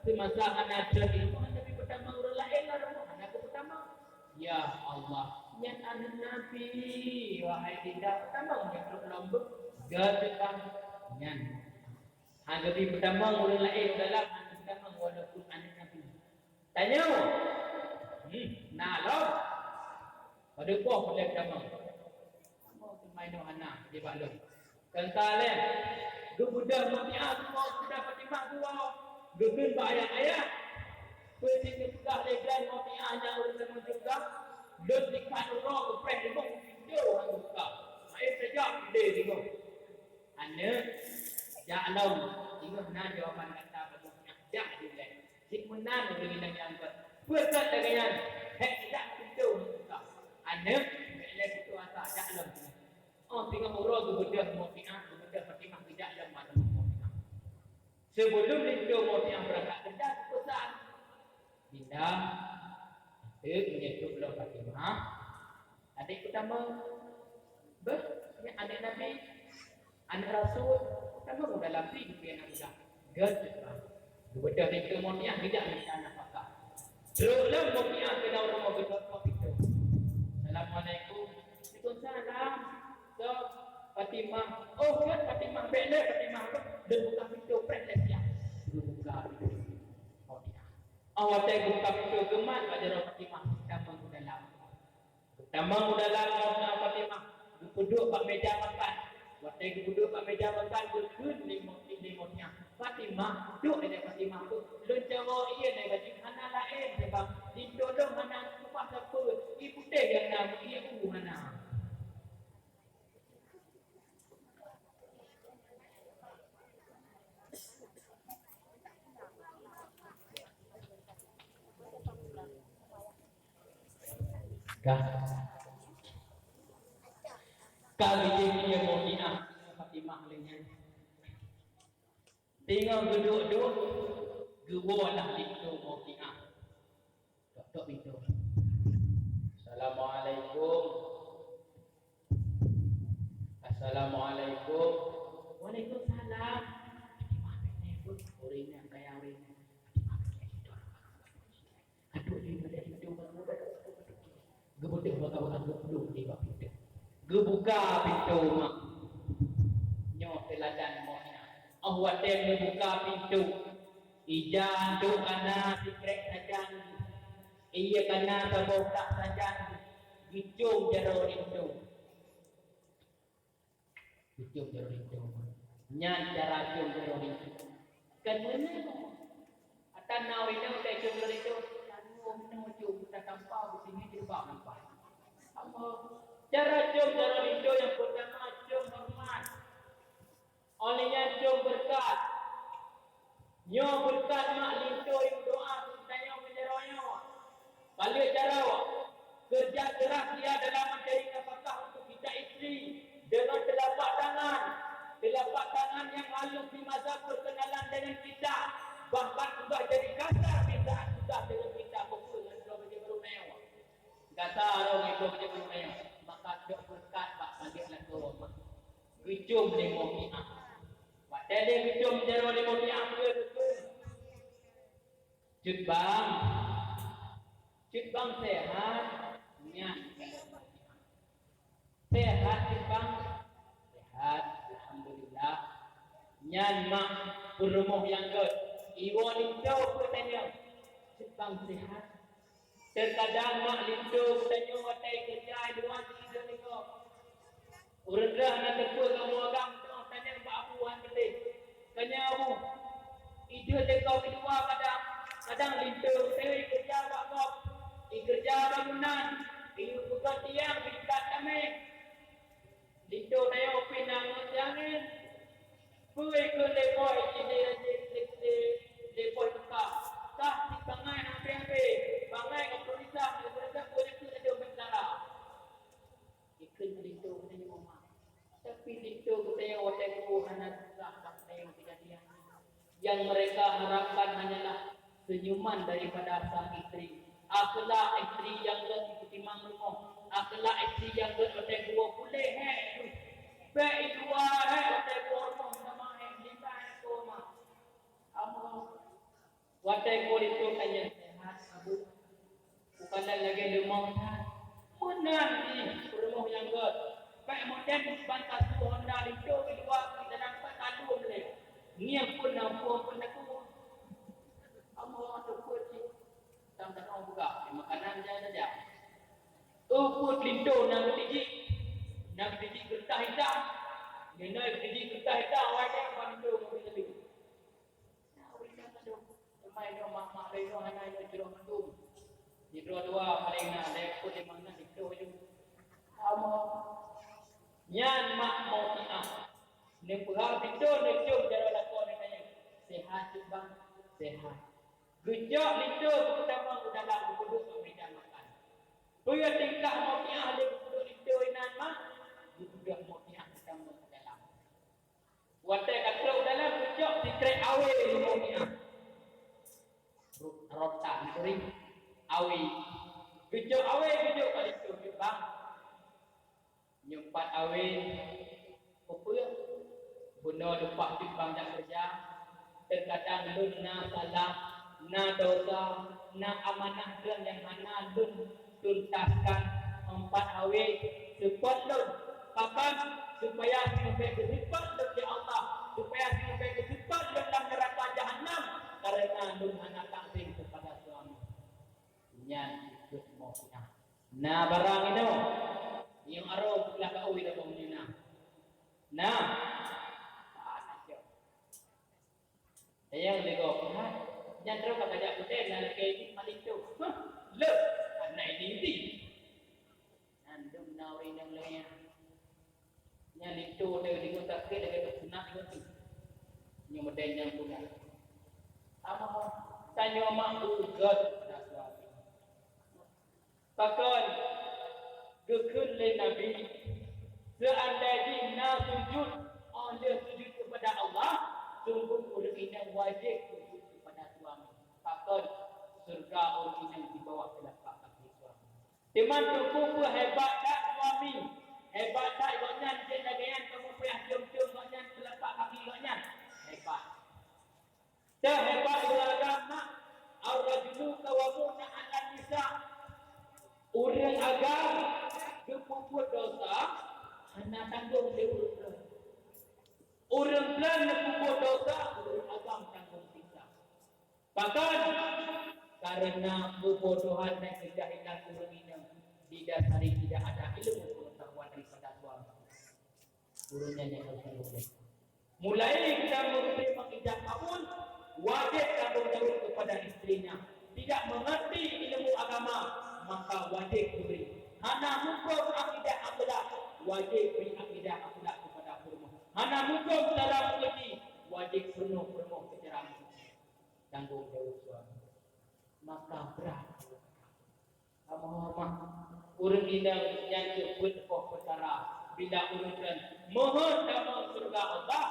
semasa hana trok di rumoh Nabi peutamong ureueng laén lam rumoh, hana geupeutamong." "Ya Allah, nyan aneuk Nabi, wahai Dinda, peutamong nyan trok lom beuh." "Gèt, Bang." Nyan. Hana geupeutamong ureueng laén dalam, hana geutamong walaupun aneuk Nabi. Tanyoe, hmm, na lom. Padub boh peureulèe tamong. Kamoe teuma inoe hana di bak lôn. Teuka lé, geubeudôh Mutiah geuwoe, geubeudôh Fatimah geuwoe, geukheun bak ayah, "Ayah, peue cit neupeugah lé Glenn Mutiah nyan ureueng tamong syeuruga? Lôn dikat uroe geupreh limong pintoe han geubuka. Hai saja udé limong." "Aneuk, jak lom, singoh na jawaban gata bak Mutiah, jak di ulèe." Cit meunan ureueng inong nyan beuet. Peue that lagèe nyan? Hék jak pintoe buka. "Aneuk, bèk lé putus asa, jak lom singoh." Oh, singoh uroe geubeudôh Mutiah, geubeudôh Fatimah geujak lom bak rumoh Mutiah. Sibeulom linto Mutiah beurangkat keureuja geupeusan, "Dinda, eunteuk meunyoe trok lom Fatimah, adék peutamong. Beuh, nyan aneuk Nabi, aneuk Rasul, tamong u dalam pih geukheun aneuk muda." Gèt, geubeudôh linto Mutiah geujak mita nafakah. Trok lom Mutiah keunoe rumoh, geutok-tok pintoe. "Assalamualaikum." "Waalaikumsalam." "Soe?" "Fatimah." "Oh, gèt Fatimah, bèk lé Fatimah, beuh, lôn buka pintoe preh lé siat." Geubuka pintoe Mutiah. Oh, watèe geubuka pintoe, geumat bak jaroe Fatimah, tamong u dalam. Tamong u dalam, Fatimah geupeuduek bak meuja makan. Watèe geupeuduek bak meuja makan, geukheun lé Mutiah, "Fatimah, duek ilèe Fatimah, beuh, lôn jaroe ié lé bajèe, hana laén sabab linto lôn hana keubah sapeue, ié putéh nyang na, ié u hana." Ka. Ka geujak Mutiah ngon Fatimah lé nyan. Teungoh geuduek-duek, geuwoe lah linto Mutiah. Tok-tok pintoe. "Assalamualaikum." "Assalamualaikum." "Waalaikumsalam." Fatimah bèk lé, beuh, ureueng nyan kaya ureueng nyan. Fatimah bèk lé, aduh, di mana pintoe, mana mudah. Geubeudôh baka-baka, geuplueng di bak pintoe. Geubuka pintoe mak. Nyoe teuladan Mutiah. Oh, watèe geubuka pintoe, ija trok kana sikrek sajan. Ié kana saboh tak sajan, geucôm jaroe linto. Geucôm jaroe linto. Nyan cara côm jaroe linto. Kan meunan. Ata na ureueng inong tacôm jaroe linto, tanggung meunoe côm, tatampa beusinyang jilbab nampak. Apa? Cara côm jaroe linto nyang peurtama, côm horeumat. Óh lheueh nyan côm beureukat. Nyoe beureukat mak linto nyang meudoa keu geutanyoe meunyoe nyoe. Paleuet jaroe, keureuja keuras dia dalam mencari nafkah untuk Cöm lé Motiah. Watèe lé geucöm jaroe lé Motiah, peue geukheun? Cut bang, cut bang sehat, nyan. Sehat cut bang? Sehat, alhamdulillah. Nyan mak peurumoh nyang gèt, iwoe linto peue tanyong, cut bang sehat? Teukadang mak linto geutanyoe watèe keureuja i luwa jih ideh lé gob. Ureueng droe hana teupeu kamoe agam, tanyong bak Abu han teuntèe. Tanyong Abu, ideh lé gob i luwa kadang, kadang linto geutanyoe ikeureuja bak gob, ikeureuja bangunan, iyue peugöt tiang, ikat tamèh. Linto tanyoe pih na ngon siangén. Peue keu lé boh jih lé, lé, lé, lé, lé boh teuka. Kah cit bangai na habéh-habéh, bangai ka peurisa, meureuka boh nyan keuh ladôm bak dara. Ikheun linto geutanyoe mak. Tapi linto geutanyoe watèe tuwoe hana susah bak tanyoe kejadian. Yang mereka harapkan hanyalah senyuman daripada sang istri. Akhlak istri nyang gèt dipeutimang rumoh. Akhlak istri nyang gèt watèe tuwoe puléh hék. Bèk i luwa hék watèe tuwoe rumoh sama hék, limbai koma. Amoe watèe tuwoe linto tanyong sehat, Abu. Bukan lagèe leumoh that. Meunan jih peurumoh nyang gèt. Bèk modern ban ka su honda linto i luwa, di dalam pat talum lé. Ngieng pun na buah pun na kuah. Amoe teupeu cit. Tam tanyoe buka, di makanan jai saja. Oh, peuet linto na geutijik. Na geutijik keureutah hitam. Nyan na geutijik keureutah hitam, awai nyan ban linto ngon geuteubi. Nah, ureueng inong mandum. Teuma inong mak-mak lé inong hana inong jroh mandum. Jidroe dua paléng na, lhèe peuet limong na jidroh ju. Amoe. Nyan mak Motiah. Neupeuhah pintoe neucöm jaroe lakoe neutanyong, "Sehat cit bang?" "Sehat." Geucok linto geutamong u dalam geupeuduek bak meuja makan. Peue tingkah Motiah lé geupeuduek linto inan mak? Geupeuduek Motiah geutamong u dalam. Watèe ka trok u dalam, geucok sikrek awé lé Motiah. Ru-, rotan, sorry. Awé. Geucok awé, geujok bak linto, "Cut bang, nyoe pat awé." "Peue?" "Bunoe leupah cut bang jak keureuja, teukadang lôn na salah, na desya, na amanah droe nyang hana lôn tuntaskan, empat awé seupôt lôn. Pakon? Supaya singoh bèk geuseupôt lôn lé Allah, supaya singoh bèk geuseupôt lôn lam neuraka Jahannam, kareuna lôn hana takzim keupada suami." Nyan jikheun Motiah. Na barang inoe. Nyoe arô buklah kaôi dah bông nyoe na. Na. Ah, na cok. Sayang lego, ha? Nyan terus ka kajak putih, na lakèe jih paling tu. Huh, le. Anak ini inti. Nyan dum na ureueng nyang laén. Nyan linto teuh deungon sakét lagèe teuh sunat deungon teuh. Nyoe meudeh nyang punah. Amoe, tanyoe mak beugöt pada suami. Pakon geukheun lé Nabi, "Seuandai jih na sujud, óh lheueh sujud keupada Allah, sungguh ureueng inong wajéb sujud keupada suami." Pakon? Syeuruga ureueng inong di bawah teulapak kaki suami. Teuma teupeu peue hebat that suami, hebat that gobnyan jeuet lagèe nyan kamoe payah cium-cium gobnyan teulapak kaki gobnyan. Hebat. Teuhebat ureueng agam mak, "Ar-rajulu qawwamun 'alan nisa." Ureueng agam geupeubuet desya hana tanggong lé ureueng droe. Ureueng droe geupeubuet desya, ureueng agam tanggong siksa. Pakon? Kareuna keubodohan dan keujahilan ureueng inong didasari tidak ada ilmu pengetahuan daripada suami. Ureueng nyan nyang harôh tanggong jaweueb. Mulai geutanyoe meuneurimong ijab kabul, wajéb tanggong jaweueb keupada istrinya. Tidak mengerti ilmu agama, maka wajéb geubri. Hana muphom akidah akhlak, wajéb bri akidah akhlak keupada peurumoh. Hana muphom cara meukeujih, wajéb peurunoh peurumoh keu cara meukeujih. Tanggong jaweueb suami. Maka brat. Kamoe horeumat. Ureueng inong nyan keuh peuet boh peukara. Bila ureueng nyan meuheuet tamong syeuruga Allah,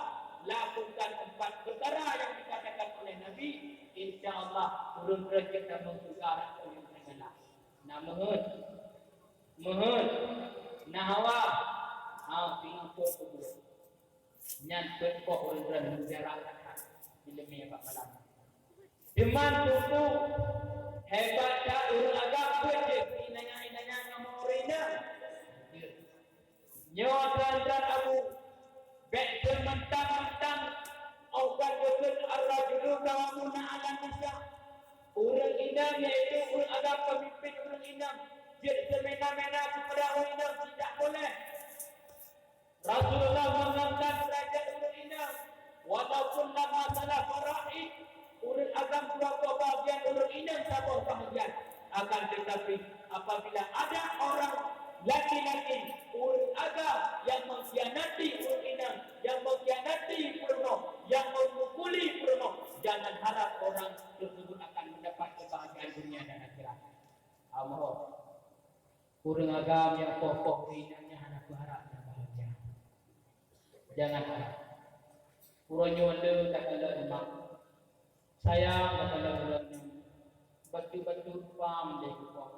lakukan empat peukara nyang dikatakan oleh Nabi, insya Allah ureueng nyan jeuet tamong syeuruga rot nyang teugalah. Na meuheuet. Meuheuet. Na hawa. Ha, singoh phon peubuet. Nyan peuet poh ureuëng droeneuh meujarak that-that ileumèe bak malam. Teuma teungku, hebat that ureuëng agam peuet jeuet inanya-inanya ngon ureuëng inong. Nyoe tuan-tuan abu, bék teumeutang-meutang, oh ka geukheun ar-rajulu qawwamuna 'alan nisa. Ureuëng inong, yaitu ureuëng agam peumimpin ureuëng inong, jeuet seumena-mena keupada ureuëng inong, tidak boleh. Rasulullah mengangkat derajat ureuëng inong, walaupun lam masalah faraid, ureuëng agam dua boh bahagian, ureuëng inong saboh bahagian. Akan tetapi, apabila ada orang laki-laki, ureuëng agam yang mengkhianati ureuëng inong, yang mengkhianati peurumoh, yang memukuli peurumoh, jangan harap orang tersebut akan mendapat kebahagiaan dunia dan akhirat. Amoh. Ureuëng agam nyang poh-poh ureuëng inong nyan hana peuharab nyang bahagia. Jangan harap. Uroe nyoe le takalon mak. Sayang takalon uroe nyoe. Bacut-bacut pam lé kupak.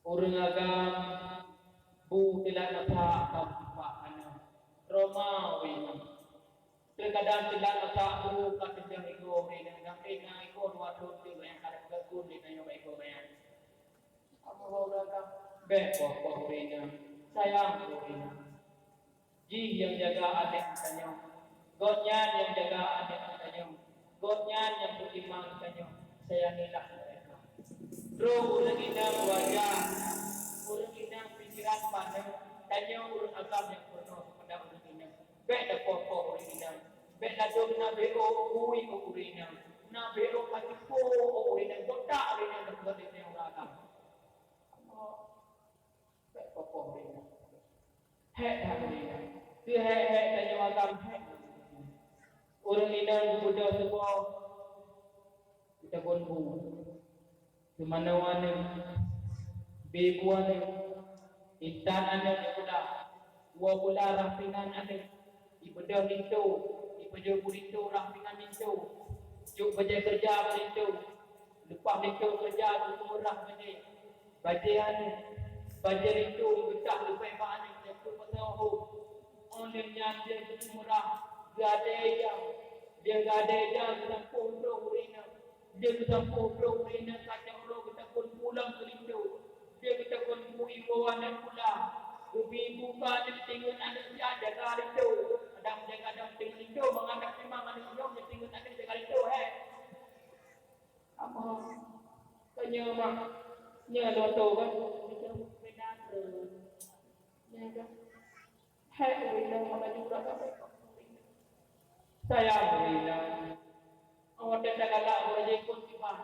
Ureuëng agam bu teulat masa atau kupak kana. Roma ureuëng inong. Teukadang teulat masa bu ka teujang igoe ureuëng inong, sampai na igoe dua thon teuk nyang ka teupeugah lé tanyoe bak igoe nyan. Amoh ureuëng agam, bék poh-poh ureuëng inong, sayang keu ureuëng inong. Jih nyang jaga aneuk tanyoe, gobnyan nyang jaga aneuk tanyoe, gobnyan nyang peutimang tanyoe, sayangilah mereka. Droe ureuëng inong wajar, ureuëng inong pikeran paneuk, tanyoe ureuëng agam nyang peurunoe keupada ureuëng inong. Bék tapoh-poh ureuëng inong. Bék ladôm na B O bui u ureuëng inong. Na B O ka teupo u ureuëng inong. Botak ureuëng inong, beutôi ureuëng agam. Bék poh-poh ureuëng inong. Hék that ureuëng inong. Keu hék-hék tanyoe agam hék. Ureuëng inong geubeudôh tuboh. Geutakon bu. Seumanoe aneuk, bée bu aneuk, intan aneuk nyang pula, woe pula rang pingan aneuk, ibeudôh linto, ipajoh bu linto rang pingan linto, cok bajée keureuja bak linto, leupah linto keureuja keu peumurah bajée, bajée aneuk, bajée linto geutah leubeh bak aneuk nyang peuet masa hom. Óh lheueh nyan lheueh geupeumurah, geuadai ija, lheueh geuadai ija geusampôh droe ureuëng inong. Lheueh geusampôh droe ureuëng inong ka cok droe geutakon pulang keu linto. Lheueh geutakon bu iwoe aneuk pula. Geubi bu keu aneuk, tingeun aneuk siat jaga linto. Kadang jaga dam tingeun linto, mangat dak timang aneuk nyoe tingeun aneuk jaga linto, hék. Amoh. Ka nyoe mak, nyoe lôn tô kan? Nyoe kan? Hék ureuëng inong hana jurah sabe. Sayang ureuëng inong. Watée tagalak ureuëng jikon kiban.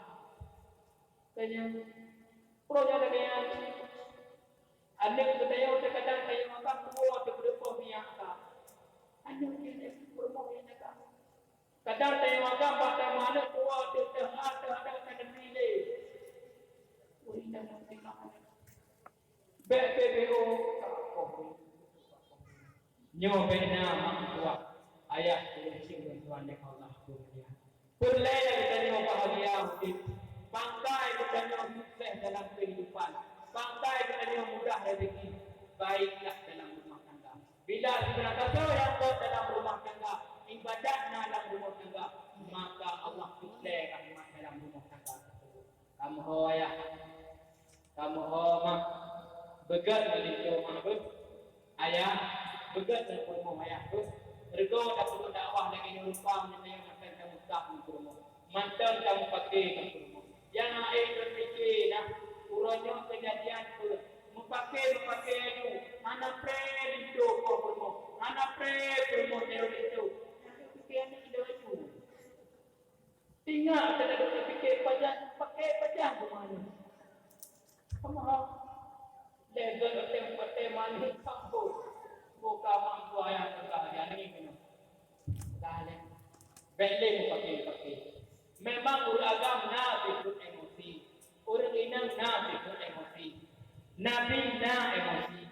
Keu nyan, uroe nyoe lagée nyan, aneuk geutanyoe teukadang tanyoe agam tuwoe teupeudeupoh miyak ka. Aneuk jih peurumoh nyang jaga. Kadang tanyoe agam bak tamah aneuk tuwoe teuh teuh, teuh ada ka neupilée. Ureuëng inong nyang teuka aneuk. Bék P B O ka koh. Nyoe bék na mak tuah, ayah, ureuëng syedara lôn tuan lé Allah dunia. Peureulée geutanyoe bahagia udeb, pangkai geutanyoe sukses dalam kehidupan, pangkai geutanyoe mudah rezeki, baiklah dalam rumah tangga. Bila sibeurangkasoe nyang rot dalam rumah tangga, ibadat na lam rumah tangga, maka Allah peureulée rahmat dalam rumah tangga tersebut. Kamoe ho ayah, kamoe ho mak, beugét ngon linto mak beuh. Ayah, beugét ngon peurumoh ayah beuh. Reugoe tapeubuet dakwah lagée nyoe rupa meunyoe tanyoe mantong tameukah ngon peurumoh. Mantong tameupake ngon peurumoh. Nyang hana ék lôn pike na, uroe nyoe keujadian peuet. Meupake-meupake laju, hana pré linto poh peurumoh, hana pré peurumoh nyoe linto. Nyang pike nyoe laju. Ingat, teuka duek pike pajan, pake pajan teuma nyoe. Paham? Lé gét watée-watée manéh sampôh. Buka mampu ayah teuka jadi nyoe. Galeng. Bék lé mupake-pake. Memang ureuëng agam na sifeuet emosi. Ureuëng inong na sifeuet emosi. Nabi na emosi.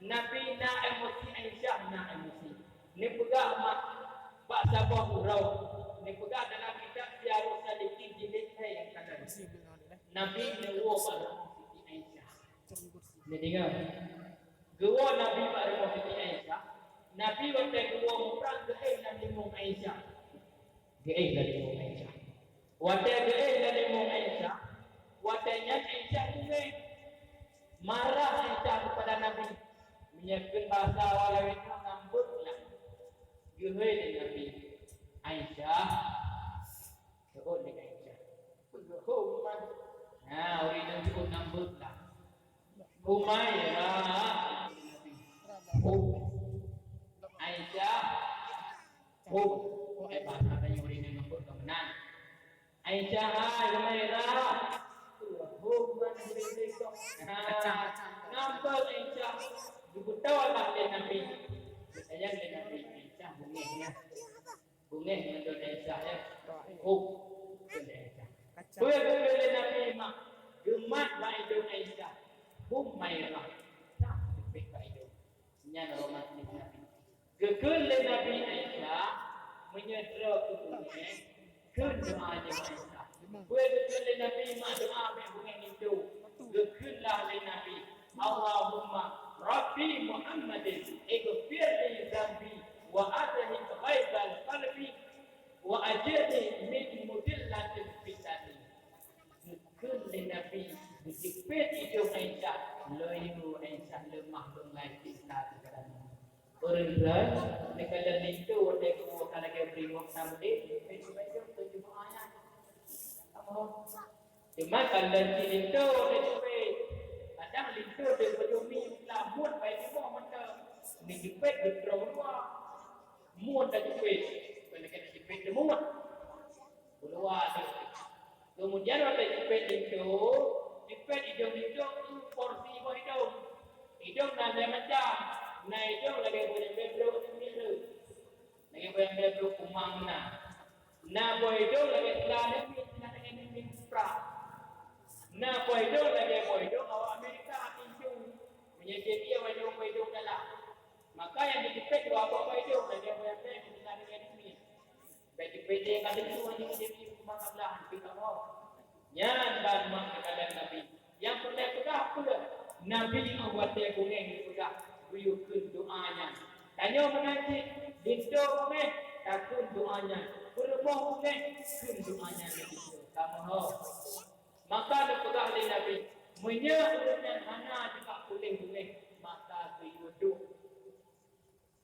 Nabi na emosi, Aisyah na emosi. Neupeugah mak bak saboh uroe, neupeugah dalam kitab Siyarus Salikin jilid lhée nyang ka lhée. Nabi neuwoe bak rumoh Siti Aisyah. Neudeungoe. Geuwoe Nabi bak rumoh Siti Aisyah, Nabi watée geuwoe muprang geuéh lam limong Aisyah. Geuéh lam limong Aisyah. Watée geuéh lam limong Aisyah, watée nyan Aisyah beungéh. Marah Aisyah keupada Nabi. Meunyoe kheun basa awak laén nyoe ngambek lah. Geuhôi lé Nabi, "Aisyah, seuôt lé Aisyah." Peugah, "Hom man." Nah, ureuëng nyan seuôt ngambek lah. "Humaira." Hom. "Aisyah." Hom. Eh, basa tanyoe ureuëng nyan ngambek ka meunan. "Aisyah, hai Humaira." Hom man ureuëng nyan. Nah, ngambek Aisyah. Geubeutôi lah lé Nabi. Geutanyong lé Nabi, "Aisyah beungéh nyan?" Beungéh ngon Aisyah, ya. Hom. Kheun lé Aisyah. Peue geukheun lé Nabi mak? Geumat bak idong Aisyah. Humaira. Dah teupék bak idong. Nyan romantis Nabi. Geukheun lé Nabi Aisyah, meunyoe droe keu beungéh, kheun doa nyoe Aisyah. Peue geukheun lé Nabi mak doa bék beungéh linto? Geukheun lah lé Nabi, "Allahumma Rabbi Muhammadin, ighfir li dzambi wa adhhib ghaizal qalbi wa ajirni min mudillatil fitani." Geukheun lé Nabi, geujipét idong Aisyah, laju Aisyah leumah beungai cinta keu Nabi. Ureuëng laén, neukalon linto watée geuwoe ka lagée beuringok na udeb, jipét idong, jipét idong, teujeuet ayat. Teuma kalon cit linto teucupet. Kadang linto teupeujumi lamon bai timoh mantong. Neujipet geutrok luwa. Mot teucupet. Bukan lagée neujipet teumot. Keuluwa teuh. Keumudian watée jipet linto, jipet idong linto, porsi boh idong. Idong na lhée macam. Na idong lagée boh nyang beubrok, nyang mireuh. Lagée boh nyang beubrok kumang na. Na boh idong lagée sila neumiet, sila lagée neumiet kupra. Na boh idong lagée boh idong awak Amerika, tinju. Meunyoe J B boh idong, boh idong dalam. Maka nyang jipet dua boh boh idong lagée boh nyang beubrok, sila lagée neumiet. Bèk jipédé ka leucue hana jeuet kumang sablah pih kamoe. Nyan ban mak teukalon Nabi. Nyang peureulèe peugah peue? Nabi ngon watèe beungèh geupeugah, geuyue kheun doa nyan. Tanyoe meunan cit, linto beungèh, takheun doa nyan. Peurumoh beungèh, kheun doa nyan lé linto. Kamoe ho. Maka neupeugah lé Nabi, meunyoe ureueng nyan hana jibak puléh beungèh, maka geuyue duek.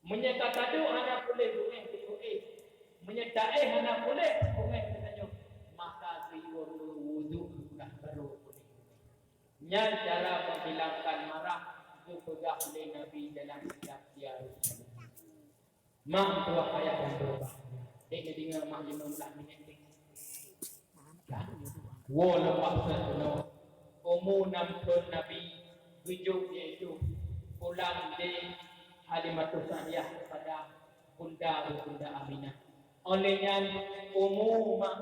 Meunyoe ka taduek hana puléh beungèh, geuyue éh. Meunyoe taéh hana puléh beungèh geutanyoe, maka geuyue meuwudhu geupeugah barô puléh beungèh. Nyan cara menghilangkan marah geupeugah lé Nabi dalam kitab Siyarus Salihah. Mak meutuah ayah nyang beurubah. Dek neudeungoe mak limong blah minèt dek. Woe lom bak seunoe, umu nam thon Nabi geujok, yaitu pulang lé Halimatus Sa'diyah kepada bunda Ibunda Aminah. Óh lheueh nyan, umu mak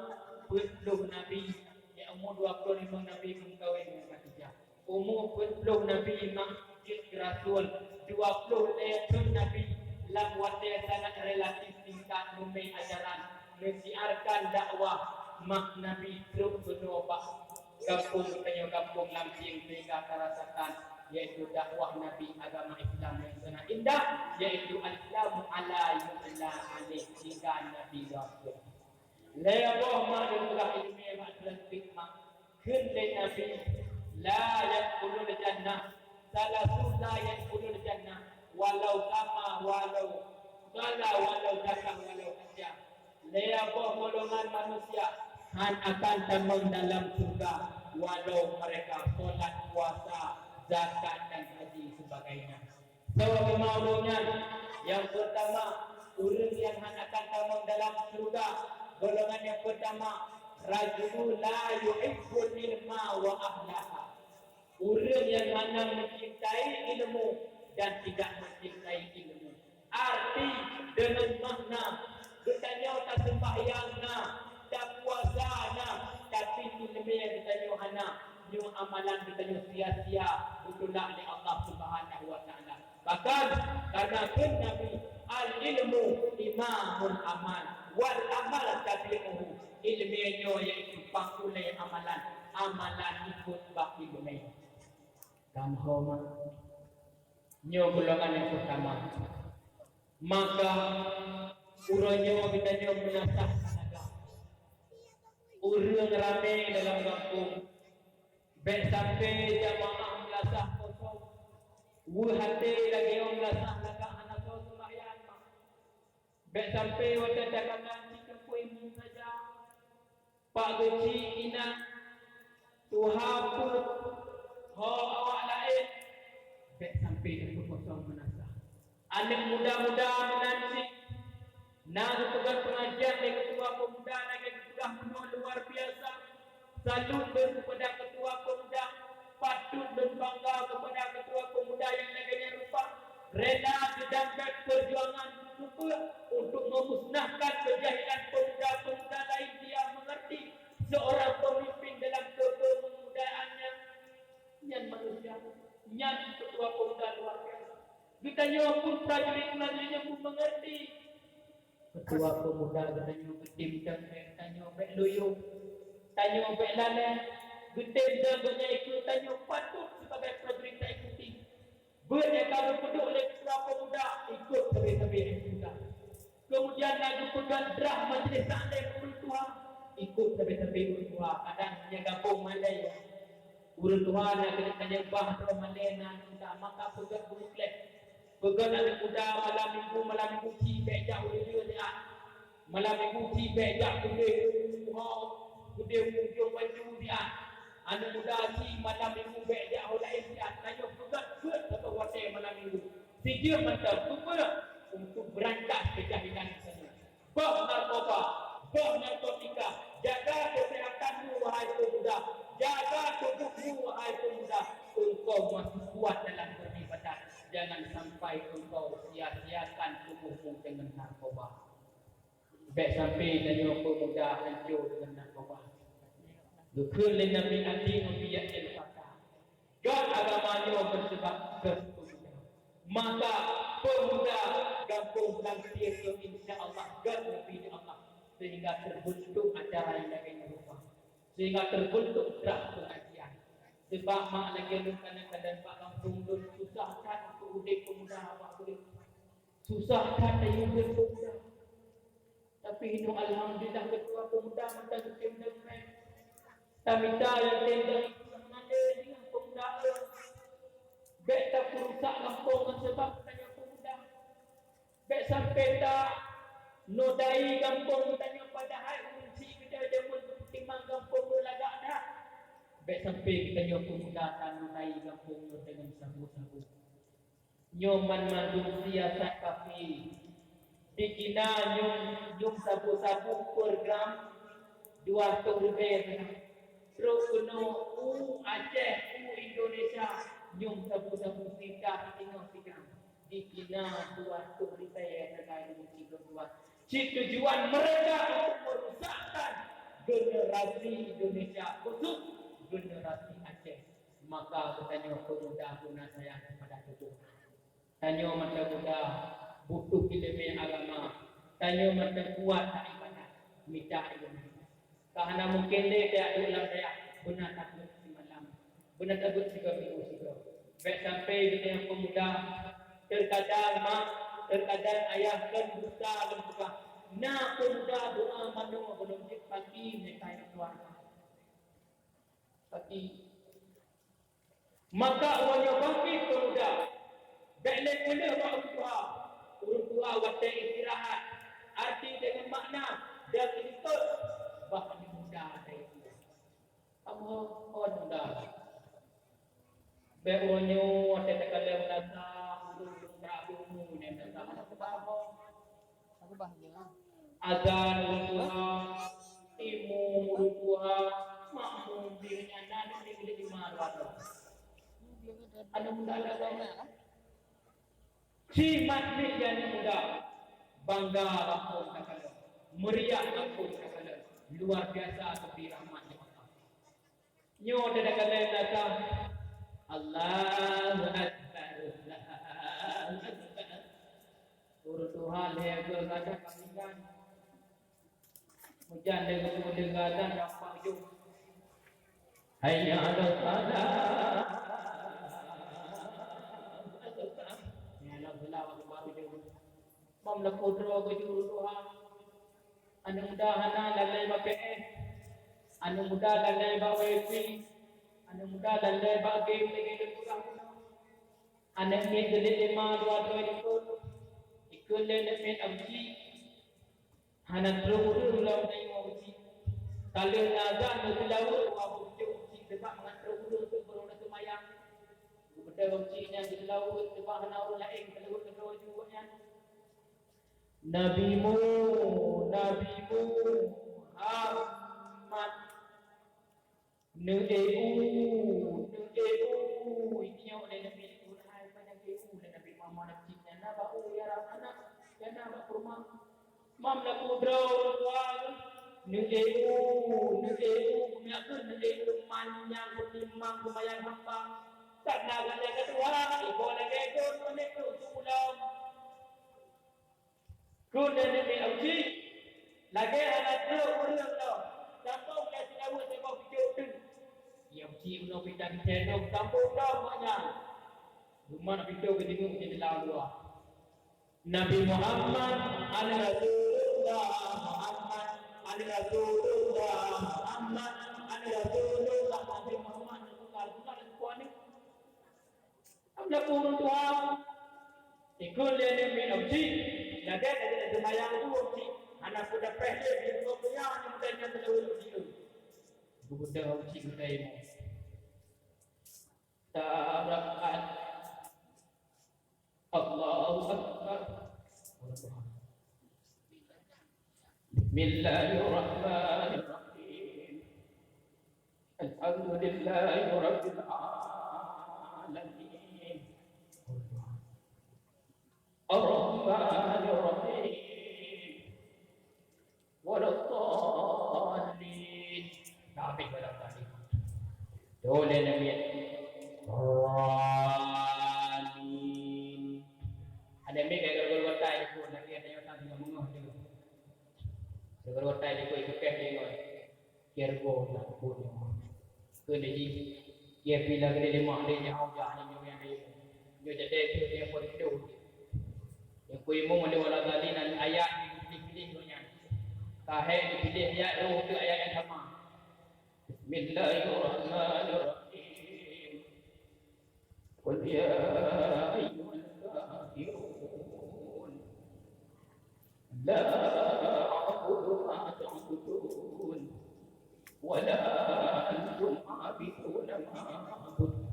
peuet ploh Nabi, ya, umu dua ploh limong Nabi geumeukawen ngon Khadijah. Umu peuet ploh Nabi mak jeuet keu rasul, dua ploh lhèe thon Nabi lam watèe sangat relatif singkat neumè ajaran, neusiarkan dakwah mak Nabi trok keunoe bak gampông geutanyoe, gampông Lampieng, sehingga tarasakan, yaitu dakwah Nabi agama Islam nyang sangat indah, yaitu al-Islamu ala yu'la alaih, hingga Nabi wafeuet. Lhèe boh mak lôn peugah ileumèe bak transkrip mak. Kheun lé Nabi, "La yadkhulul jannah, salasun la yadkhulul jannah, walau kama, walau sala, walau zakah, walau hajjah." Lhèe boh golongan manusia han akan tamong dalam syeuruga, walau mereka sholat, puasa, zakat dan haji sebagainya. Soe teuma ureueng nyan? Nyang peurtama, ureueng nyang hana akan tamong dalam syeuruga. Golongan nyang peurtama, rajulun la yuhibbul ilma wa ahlaha. Ureueng nyang hana mencintai ilmu dan tidak mencintai ilmu. Arti deungon makna, geutanyoe taseumbahyang na, tapuasa na, tapi ileumèe geutanyoe hana, nyoe amalan geutanyoe sia-sia, geutulak lé Allah Subhanahu wa Ta'ala. Bahkan, karena kheun Nabi, "Al-ilmu imamul amal, wal amal tabi'uhu." Ileumèe nyoe yaitu pangulèe amalan, amalan ikot bak ileumèe. Kamoe horeumat. Nyoe golongan nyang peurtama. Maka uroe nyoe geutanyoe meunasah lagak. Ureuëng ramé dalam gampông, bék sampai jamaah meunasah kosong. Weueh até lagée nyoe meunasah lagak hana soe seumbahyang. Bék sampai watée takalon cit keu peue imeum saja. Pak geuchik inan, tuha peuet, ho awak laén, bék sampai tapeukosong meunasah. Aneuëk muda-muda meunan cit na geupeugah peungajian lé Ketua Pemuda lagée geupeugah meunoe luar biasa. Salut lôn keupada Ketua Pemuda, patut lôn bangga keupada Ketua Pemuda nyang lagée nyan rupa. Rela geudambat peujuangan keupeue untuk memusnahkan keujahilan pemuda-pemuda laén dia mengerti seorang pemimpin dalam kepemudaan nyan. Nyan manusia, nyan ketua pemuda luar biasa. Geutanyoe pun prajurit-prajurit nyan pun mengerti. Ketua pemuda geutanyoe geutem dan tanyoe bék luyueng, tanyoe bék lalée, geutem dan geutanyoe patut sebagai prajurit taikuti. Beuet nyang ka geupeuduek lé ketua pemuda, ikot sabe-sabe nyang pemuda. Kemudian na geupeugah drah majlis taklim ureuëng tuha, ikot sabe-sabe ureuëng tuha. Kadang nyang gabong malée, ureuëng tuha na keuneuk tanyong bah droe malée na muda, maka peugah buleuen kleh. Peugah aneuëk muda malam minggu, malam minggu ci bék jak u lheueh siat. Malam minggu ci bék jak keudeh ho, keudeh ujong baju siat. Aneuëk muda ci malam minggu bék jak ho laén siat. Tanyoe peugah beuet saboh watée malam minggu. Sijeuem mantong peue? Untuk berantas keujahilan saja. Boh narkoba, boh narkotika, jaga kesehatanmu wahai pemuda, jaga tubuhmu wahai pemuda. Engkau masih kuat dalam beribadah. Jangan sampai engkau sia-siakan tubuhmu dengan narkoba. Bék sampai tanyoe pemuda hancô deungon narkoba. Geukheun lé Nabi, "Ati ubiyatil fata." Gét agama nyoe meuseubab gét pemuda. Maka pemuda gampông Blang Tie nyoe insya Allah gét neubi lé Allah sehingga teubeuntuk acara nyang lagée nyoe rupa. Sehingga teubeuntuk drah pengajian. Sebab mak lagée lôn kadang-kadang bak gampông lôn susah that untuk udeb pemuda bak udeb. Susah that tayue udeb pemuda. Tapi inoe alhamdulillah ketua pemuda mantong geutem deungon. Tamita nyang tem deungon mandé deungon pemuda. Bék tapeurusak gampông ngon sebab tanyoe pemuda. Bék sampai tanodai gampông tanyoe padahai ureuëng chik geutanyoe deungon peutimang gampông nyoe lagak that. Bék sampai geutanyoe pemuda tanodai gampông nyoe deungon sabu-sabu. Nyoe banmandum siasat kafé. Di Cina nyoe, nyoe sabu-sabu per gram dua ratus ribèe sagai. Trok keunoe u Aceh, u Indonesia, nyoe sabu-sabu sika singoh sigram. Di Cina dua ratus ribèe sagai nyoe sigoe dua. Cit tujuan mereka untuk merusakkan generasi Indonesia, khusus generasi Aceh. Maka geutanyoe pemuda guna sayang kepada tubuh. Tanyoe mantong muda butuh ileumèe agama. Tanyoe mantong kuat that ibadah, mita ileumèe. Ka hana mungken lé tajak duek lam dayah, beuna tabeuet simalam, beuna tabeuet sigoe minggu sigoe. Bék sampai geutanyoe pemuda, terkadang mak, terkadang ayah kon buta lom buka. Na pemuda doa manoe gohlom jeuet pagi meukai keluarga. Pagi. Maka uroe nyoe bangkét pemuda, bék lé peuleueh bak ureuëng tuha. Ureuëng tuha watèe istirahat, arti deungon makna dan ikot bah aneuk muda dari tuha. Kamoe kon muda. Bék uroe nyoe watèe takalon meunasah, ureuëng-ureuëng brat bumu nyan meunasah. Aku bahagia. Azan ureuëng tuha, imum ureuëng tuha, makmum di nyan na di lima dua tu. Anu muda lah. Simat mik nyang muda, bangga gampông takalon, meriah gampông takalon, luar biasa tapi rahmat Allah. Nyoe teuka lé datang. Allahu Akbar, Allahu Akbar. Ureuëng tuha lhèe geuh gata ka meninggai. Hujan deungon udeb gata dapat jong. Hayya 'alas shalah. Nyoe lam seulaweuet baru jong. Mam lakoe droe keu jureueng tuha. Aneuk muda hana lalée bak K S, aneuk muda lalée bak wifi, aneuk muda lalée bak game lagée lôn peugah bunoe. Aneuk miet geulet lé ma dua droe likot, ikot lé aneuk miet Abuji. Hana trok ureueng lom na imoe Abuji. Taleueng na azan lôn seulaweuet, wa Abuji, Abuji, teuma mangat trok ureueng teuk baru na seumayang. Geubeudôh Abuji nyan geuseulaweuet, teuma hana ureueng laén seulaweuet keudroe ju awaknyan. Nabi Mu-, Nabi Muhammad, neu-eu, neu-eu, inyok lé Nabi, hai, panyang eu lé Nabi Muhammad, cit nyan na bak u ya Rabbana, ya na bak kurma. Mam lakoe droe tuha, neu-eu, neu-eu, keumiak keu neu-eu manyang peutimang peumayang hamba. Karna gata keudua, iboh lagée gon meuneuek keu ulôn. Kheun lé Nabi Abuji, lagée hana trok ureueng lom, sambong lé seulaweuet saboh picok teuk. Ya Abuji, unoe pita geucéh lom, sambong lom awaknyan. Rumoh picok geudeungoe di dalam luwa. Nabi Muhammad, ana Rasulullah, Muhammad, ana Rasulullah, Muhammad, ana Rasulullah, Nabi Muhammad, ana Rasulullah, ana Rasulullah. Am lakoe ureueng tuha, ikot lé aneuk miet Abuji, lagée lagée seumayang tu Abuji, hana peudapeh lé di rumoh kuya nyang dan nyang teulaweuet Abuji tu. Geubeudôh Abuji geutai mo. Tabrakan. Allahu Akbar. Bismillahirrahmanirrahim. Alhamdulillahirabbil alamin. Arrahmanirrahim. Waladdallin. Tapi waladdallin. Tuléh Nabi. Amin. Ada mik gara-gara watai pun lagi ada yang tak mengoh tu. Gara-gara watai dia pun ikut dia. Kier go na pun. Kena ji. Kier pila gede lima ada yang hau jah ni nyong yang dia. Nyoe jadi tu dia pun itu. Yang kui mu mandi wala gali nan ayat pilih-pilih tu nya. Kahai dipilih ayat roh tu ayat yang sama. Bismillahirrahmanirrahim. Qul ya ayyuhal kafirun. La a'budu ma ta'budun. Wa la antum 'abiduna ma a'bud.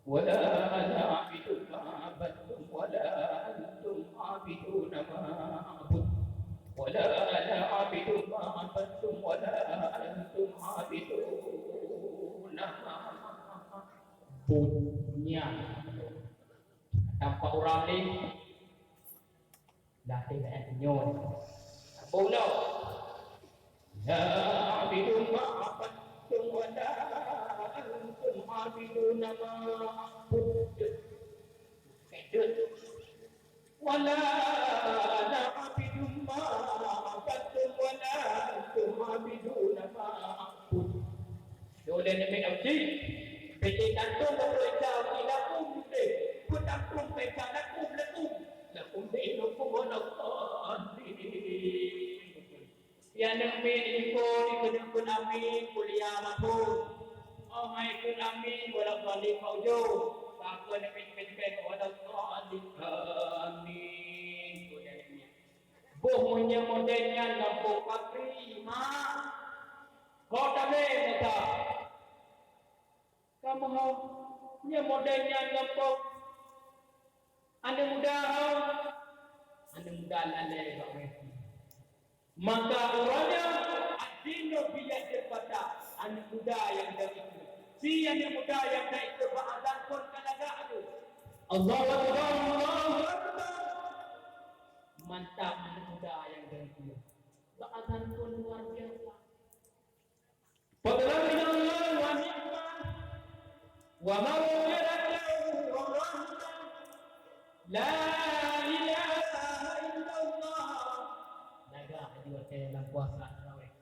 Wa la ana 'abidun ma 'abadtum. Wa la antum 'abiduna ma a'bud. Wa la ana 'abidun ma 'abadtum. Wa la antum 'abiduna ma a'bud. Nyan. Tampak urang ni. Dah tengok nyoe. Apa ulo? La a'budu ma a'badtum wa la antum 'abiduna ma a'bud. Kejut. Wa la ana 'abidun ma a'badtum wa la antum 'abiduna ma a'bud. Sudah demi Abuji, piti tantung beutôi cau di lakum deh, peutantung peca lakum lakum, lakum dinukum wa lakum. Ya nang bin iko di keuneuk pun amin kuliah lakum. Oh hai kun amin wala zalim maujo. Bapa nabi kecek wala zalim amin. Boh meunyoe model nyan gampông pakri ma. Ho tabé mata. Kamoe ho, nyoe model nyan gampông. Aneuk muda ho, aneuk muda lalée bak wifi. Maka ureueng nyan ad-dinu biyadil fata, aneuk muda nyang dan itu. Si aneuk muda nyang dan itu bak azan pun ka lagak tu. Allahu Akbar, Allahu Akbar. Mantap aneuk muda nyang dan itu. Bak azan pun luar biasa. Fadlan minallahi wa ni'mah wa maghfiratan wa rahmah. La ilaha illallah. Lagak laju watée lam puasa tarawih.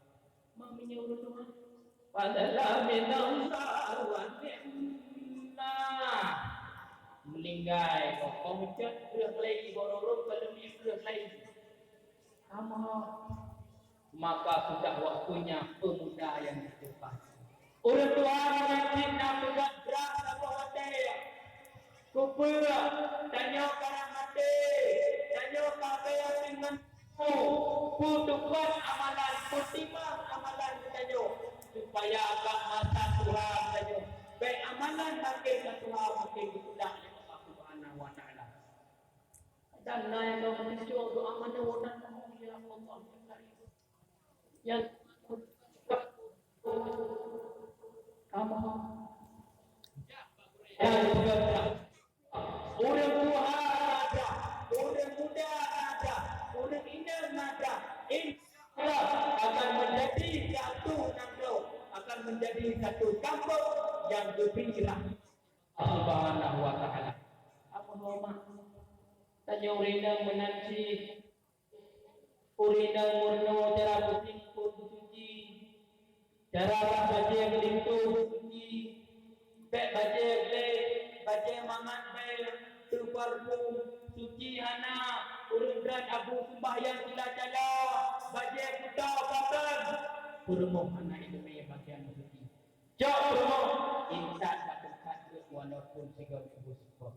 Mang meunyoe ureueng tuha. Fadlan minallahi wa ni'mah. Meuninggai kok, kok meucot kreueh lé iboh rurung keu leumiek. laén. Amoh. Maka sudah waktunya pemuda yang ditepat. Ureuëng tuha meunan cit na peugah brat saboh watée. Kupeue tanyoe ka na maté, tanyoe ka beutinggai peutupat amalan, peutimang amalan tanyoe, supaya bak masa tuha tanyoe bèk amalan makin ka tuha makin geupeugah lé Allah Subhanahu wa Taala. Dan na nyang ka meucucok doa manoe dan mohon, ya Allah, ya Karim. Nyang kamoe ureuëng tuha na dah, ureuëng muda na dah, ureuëng inong na dah, insya Allah akan menjadi satu nanggroe, akan menjadi satu kampung yang geubi rahmat Subhanahu wa Taala. Apa hormat? Tanyoe ureuëng inong meunan cit, ureuëng inong meurunoe cara peusieng phon beusuci, cara bak bajée beulinto beusuci, bèk bajée gleh, bajée mangat bèk, teuparfum, suci hana, ureuëng brat abu seumbahyang sila cala, bajée kuta pakon, peurumoh hana ileumèe pakaian beusuci. Cok peurumoh, intat bak teumpat geuh walaupun sigoe ribu sukon.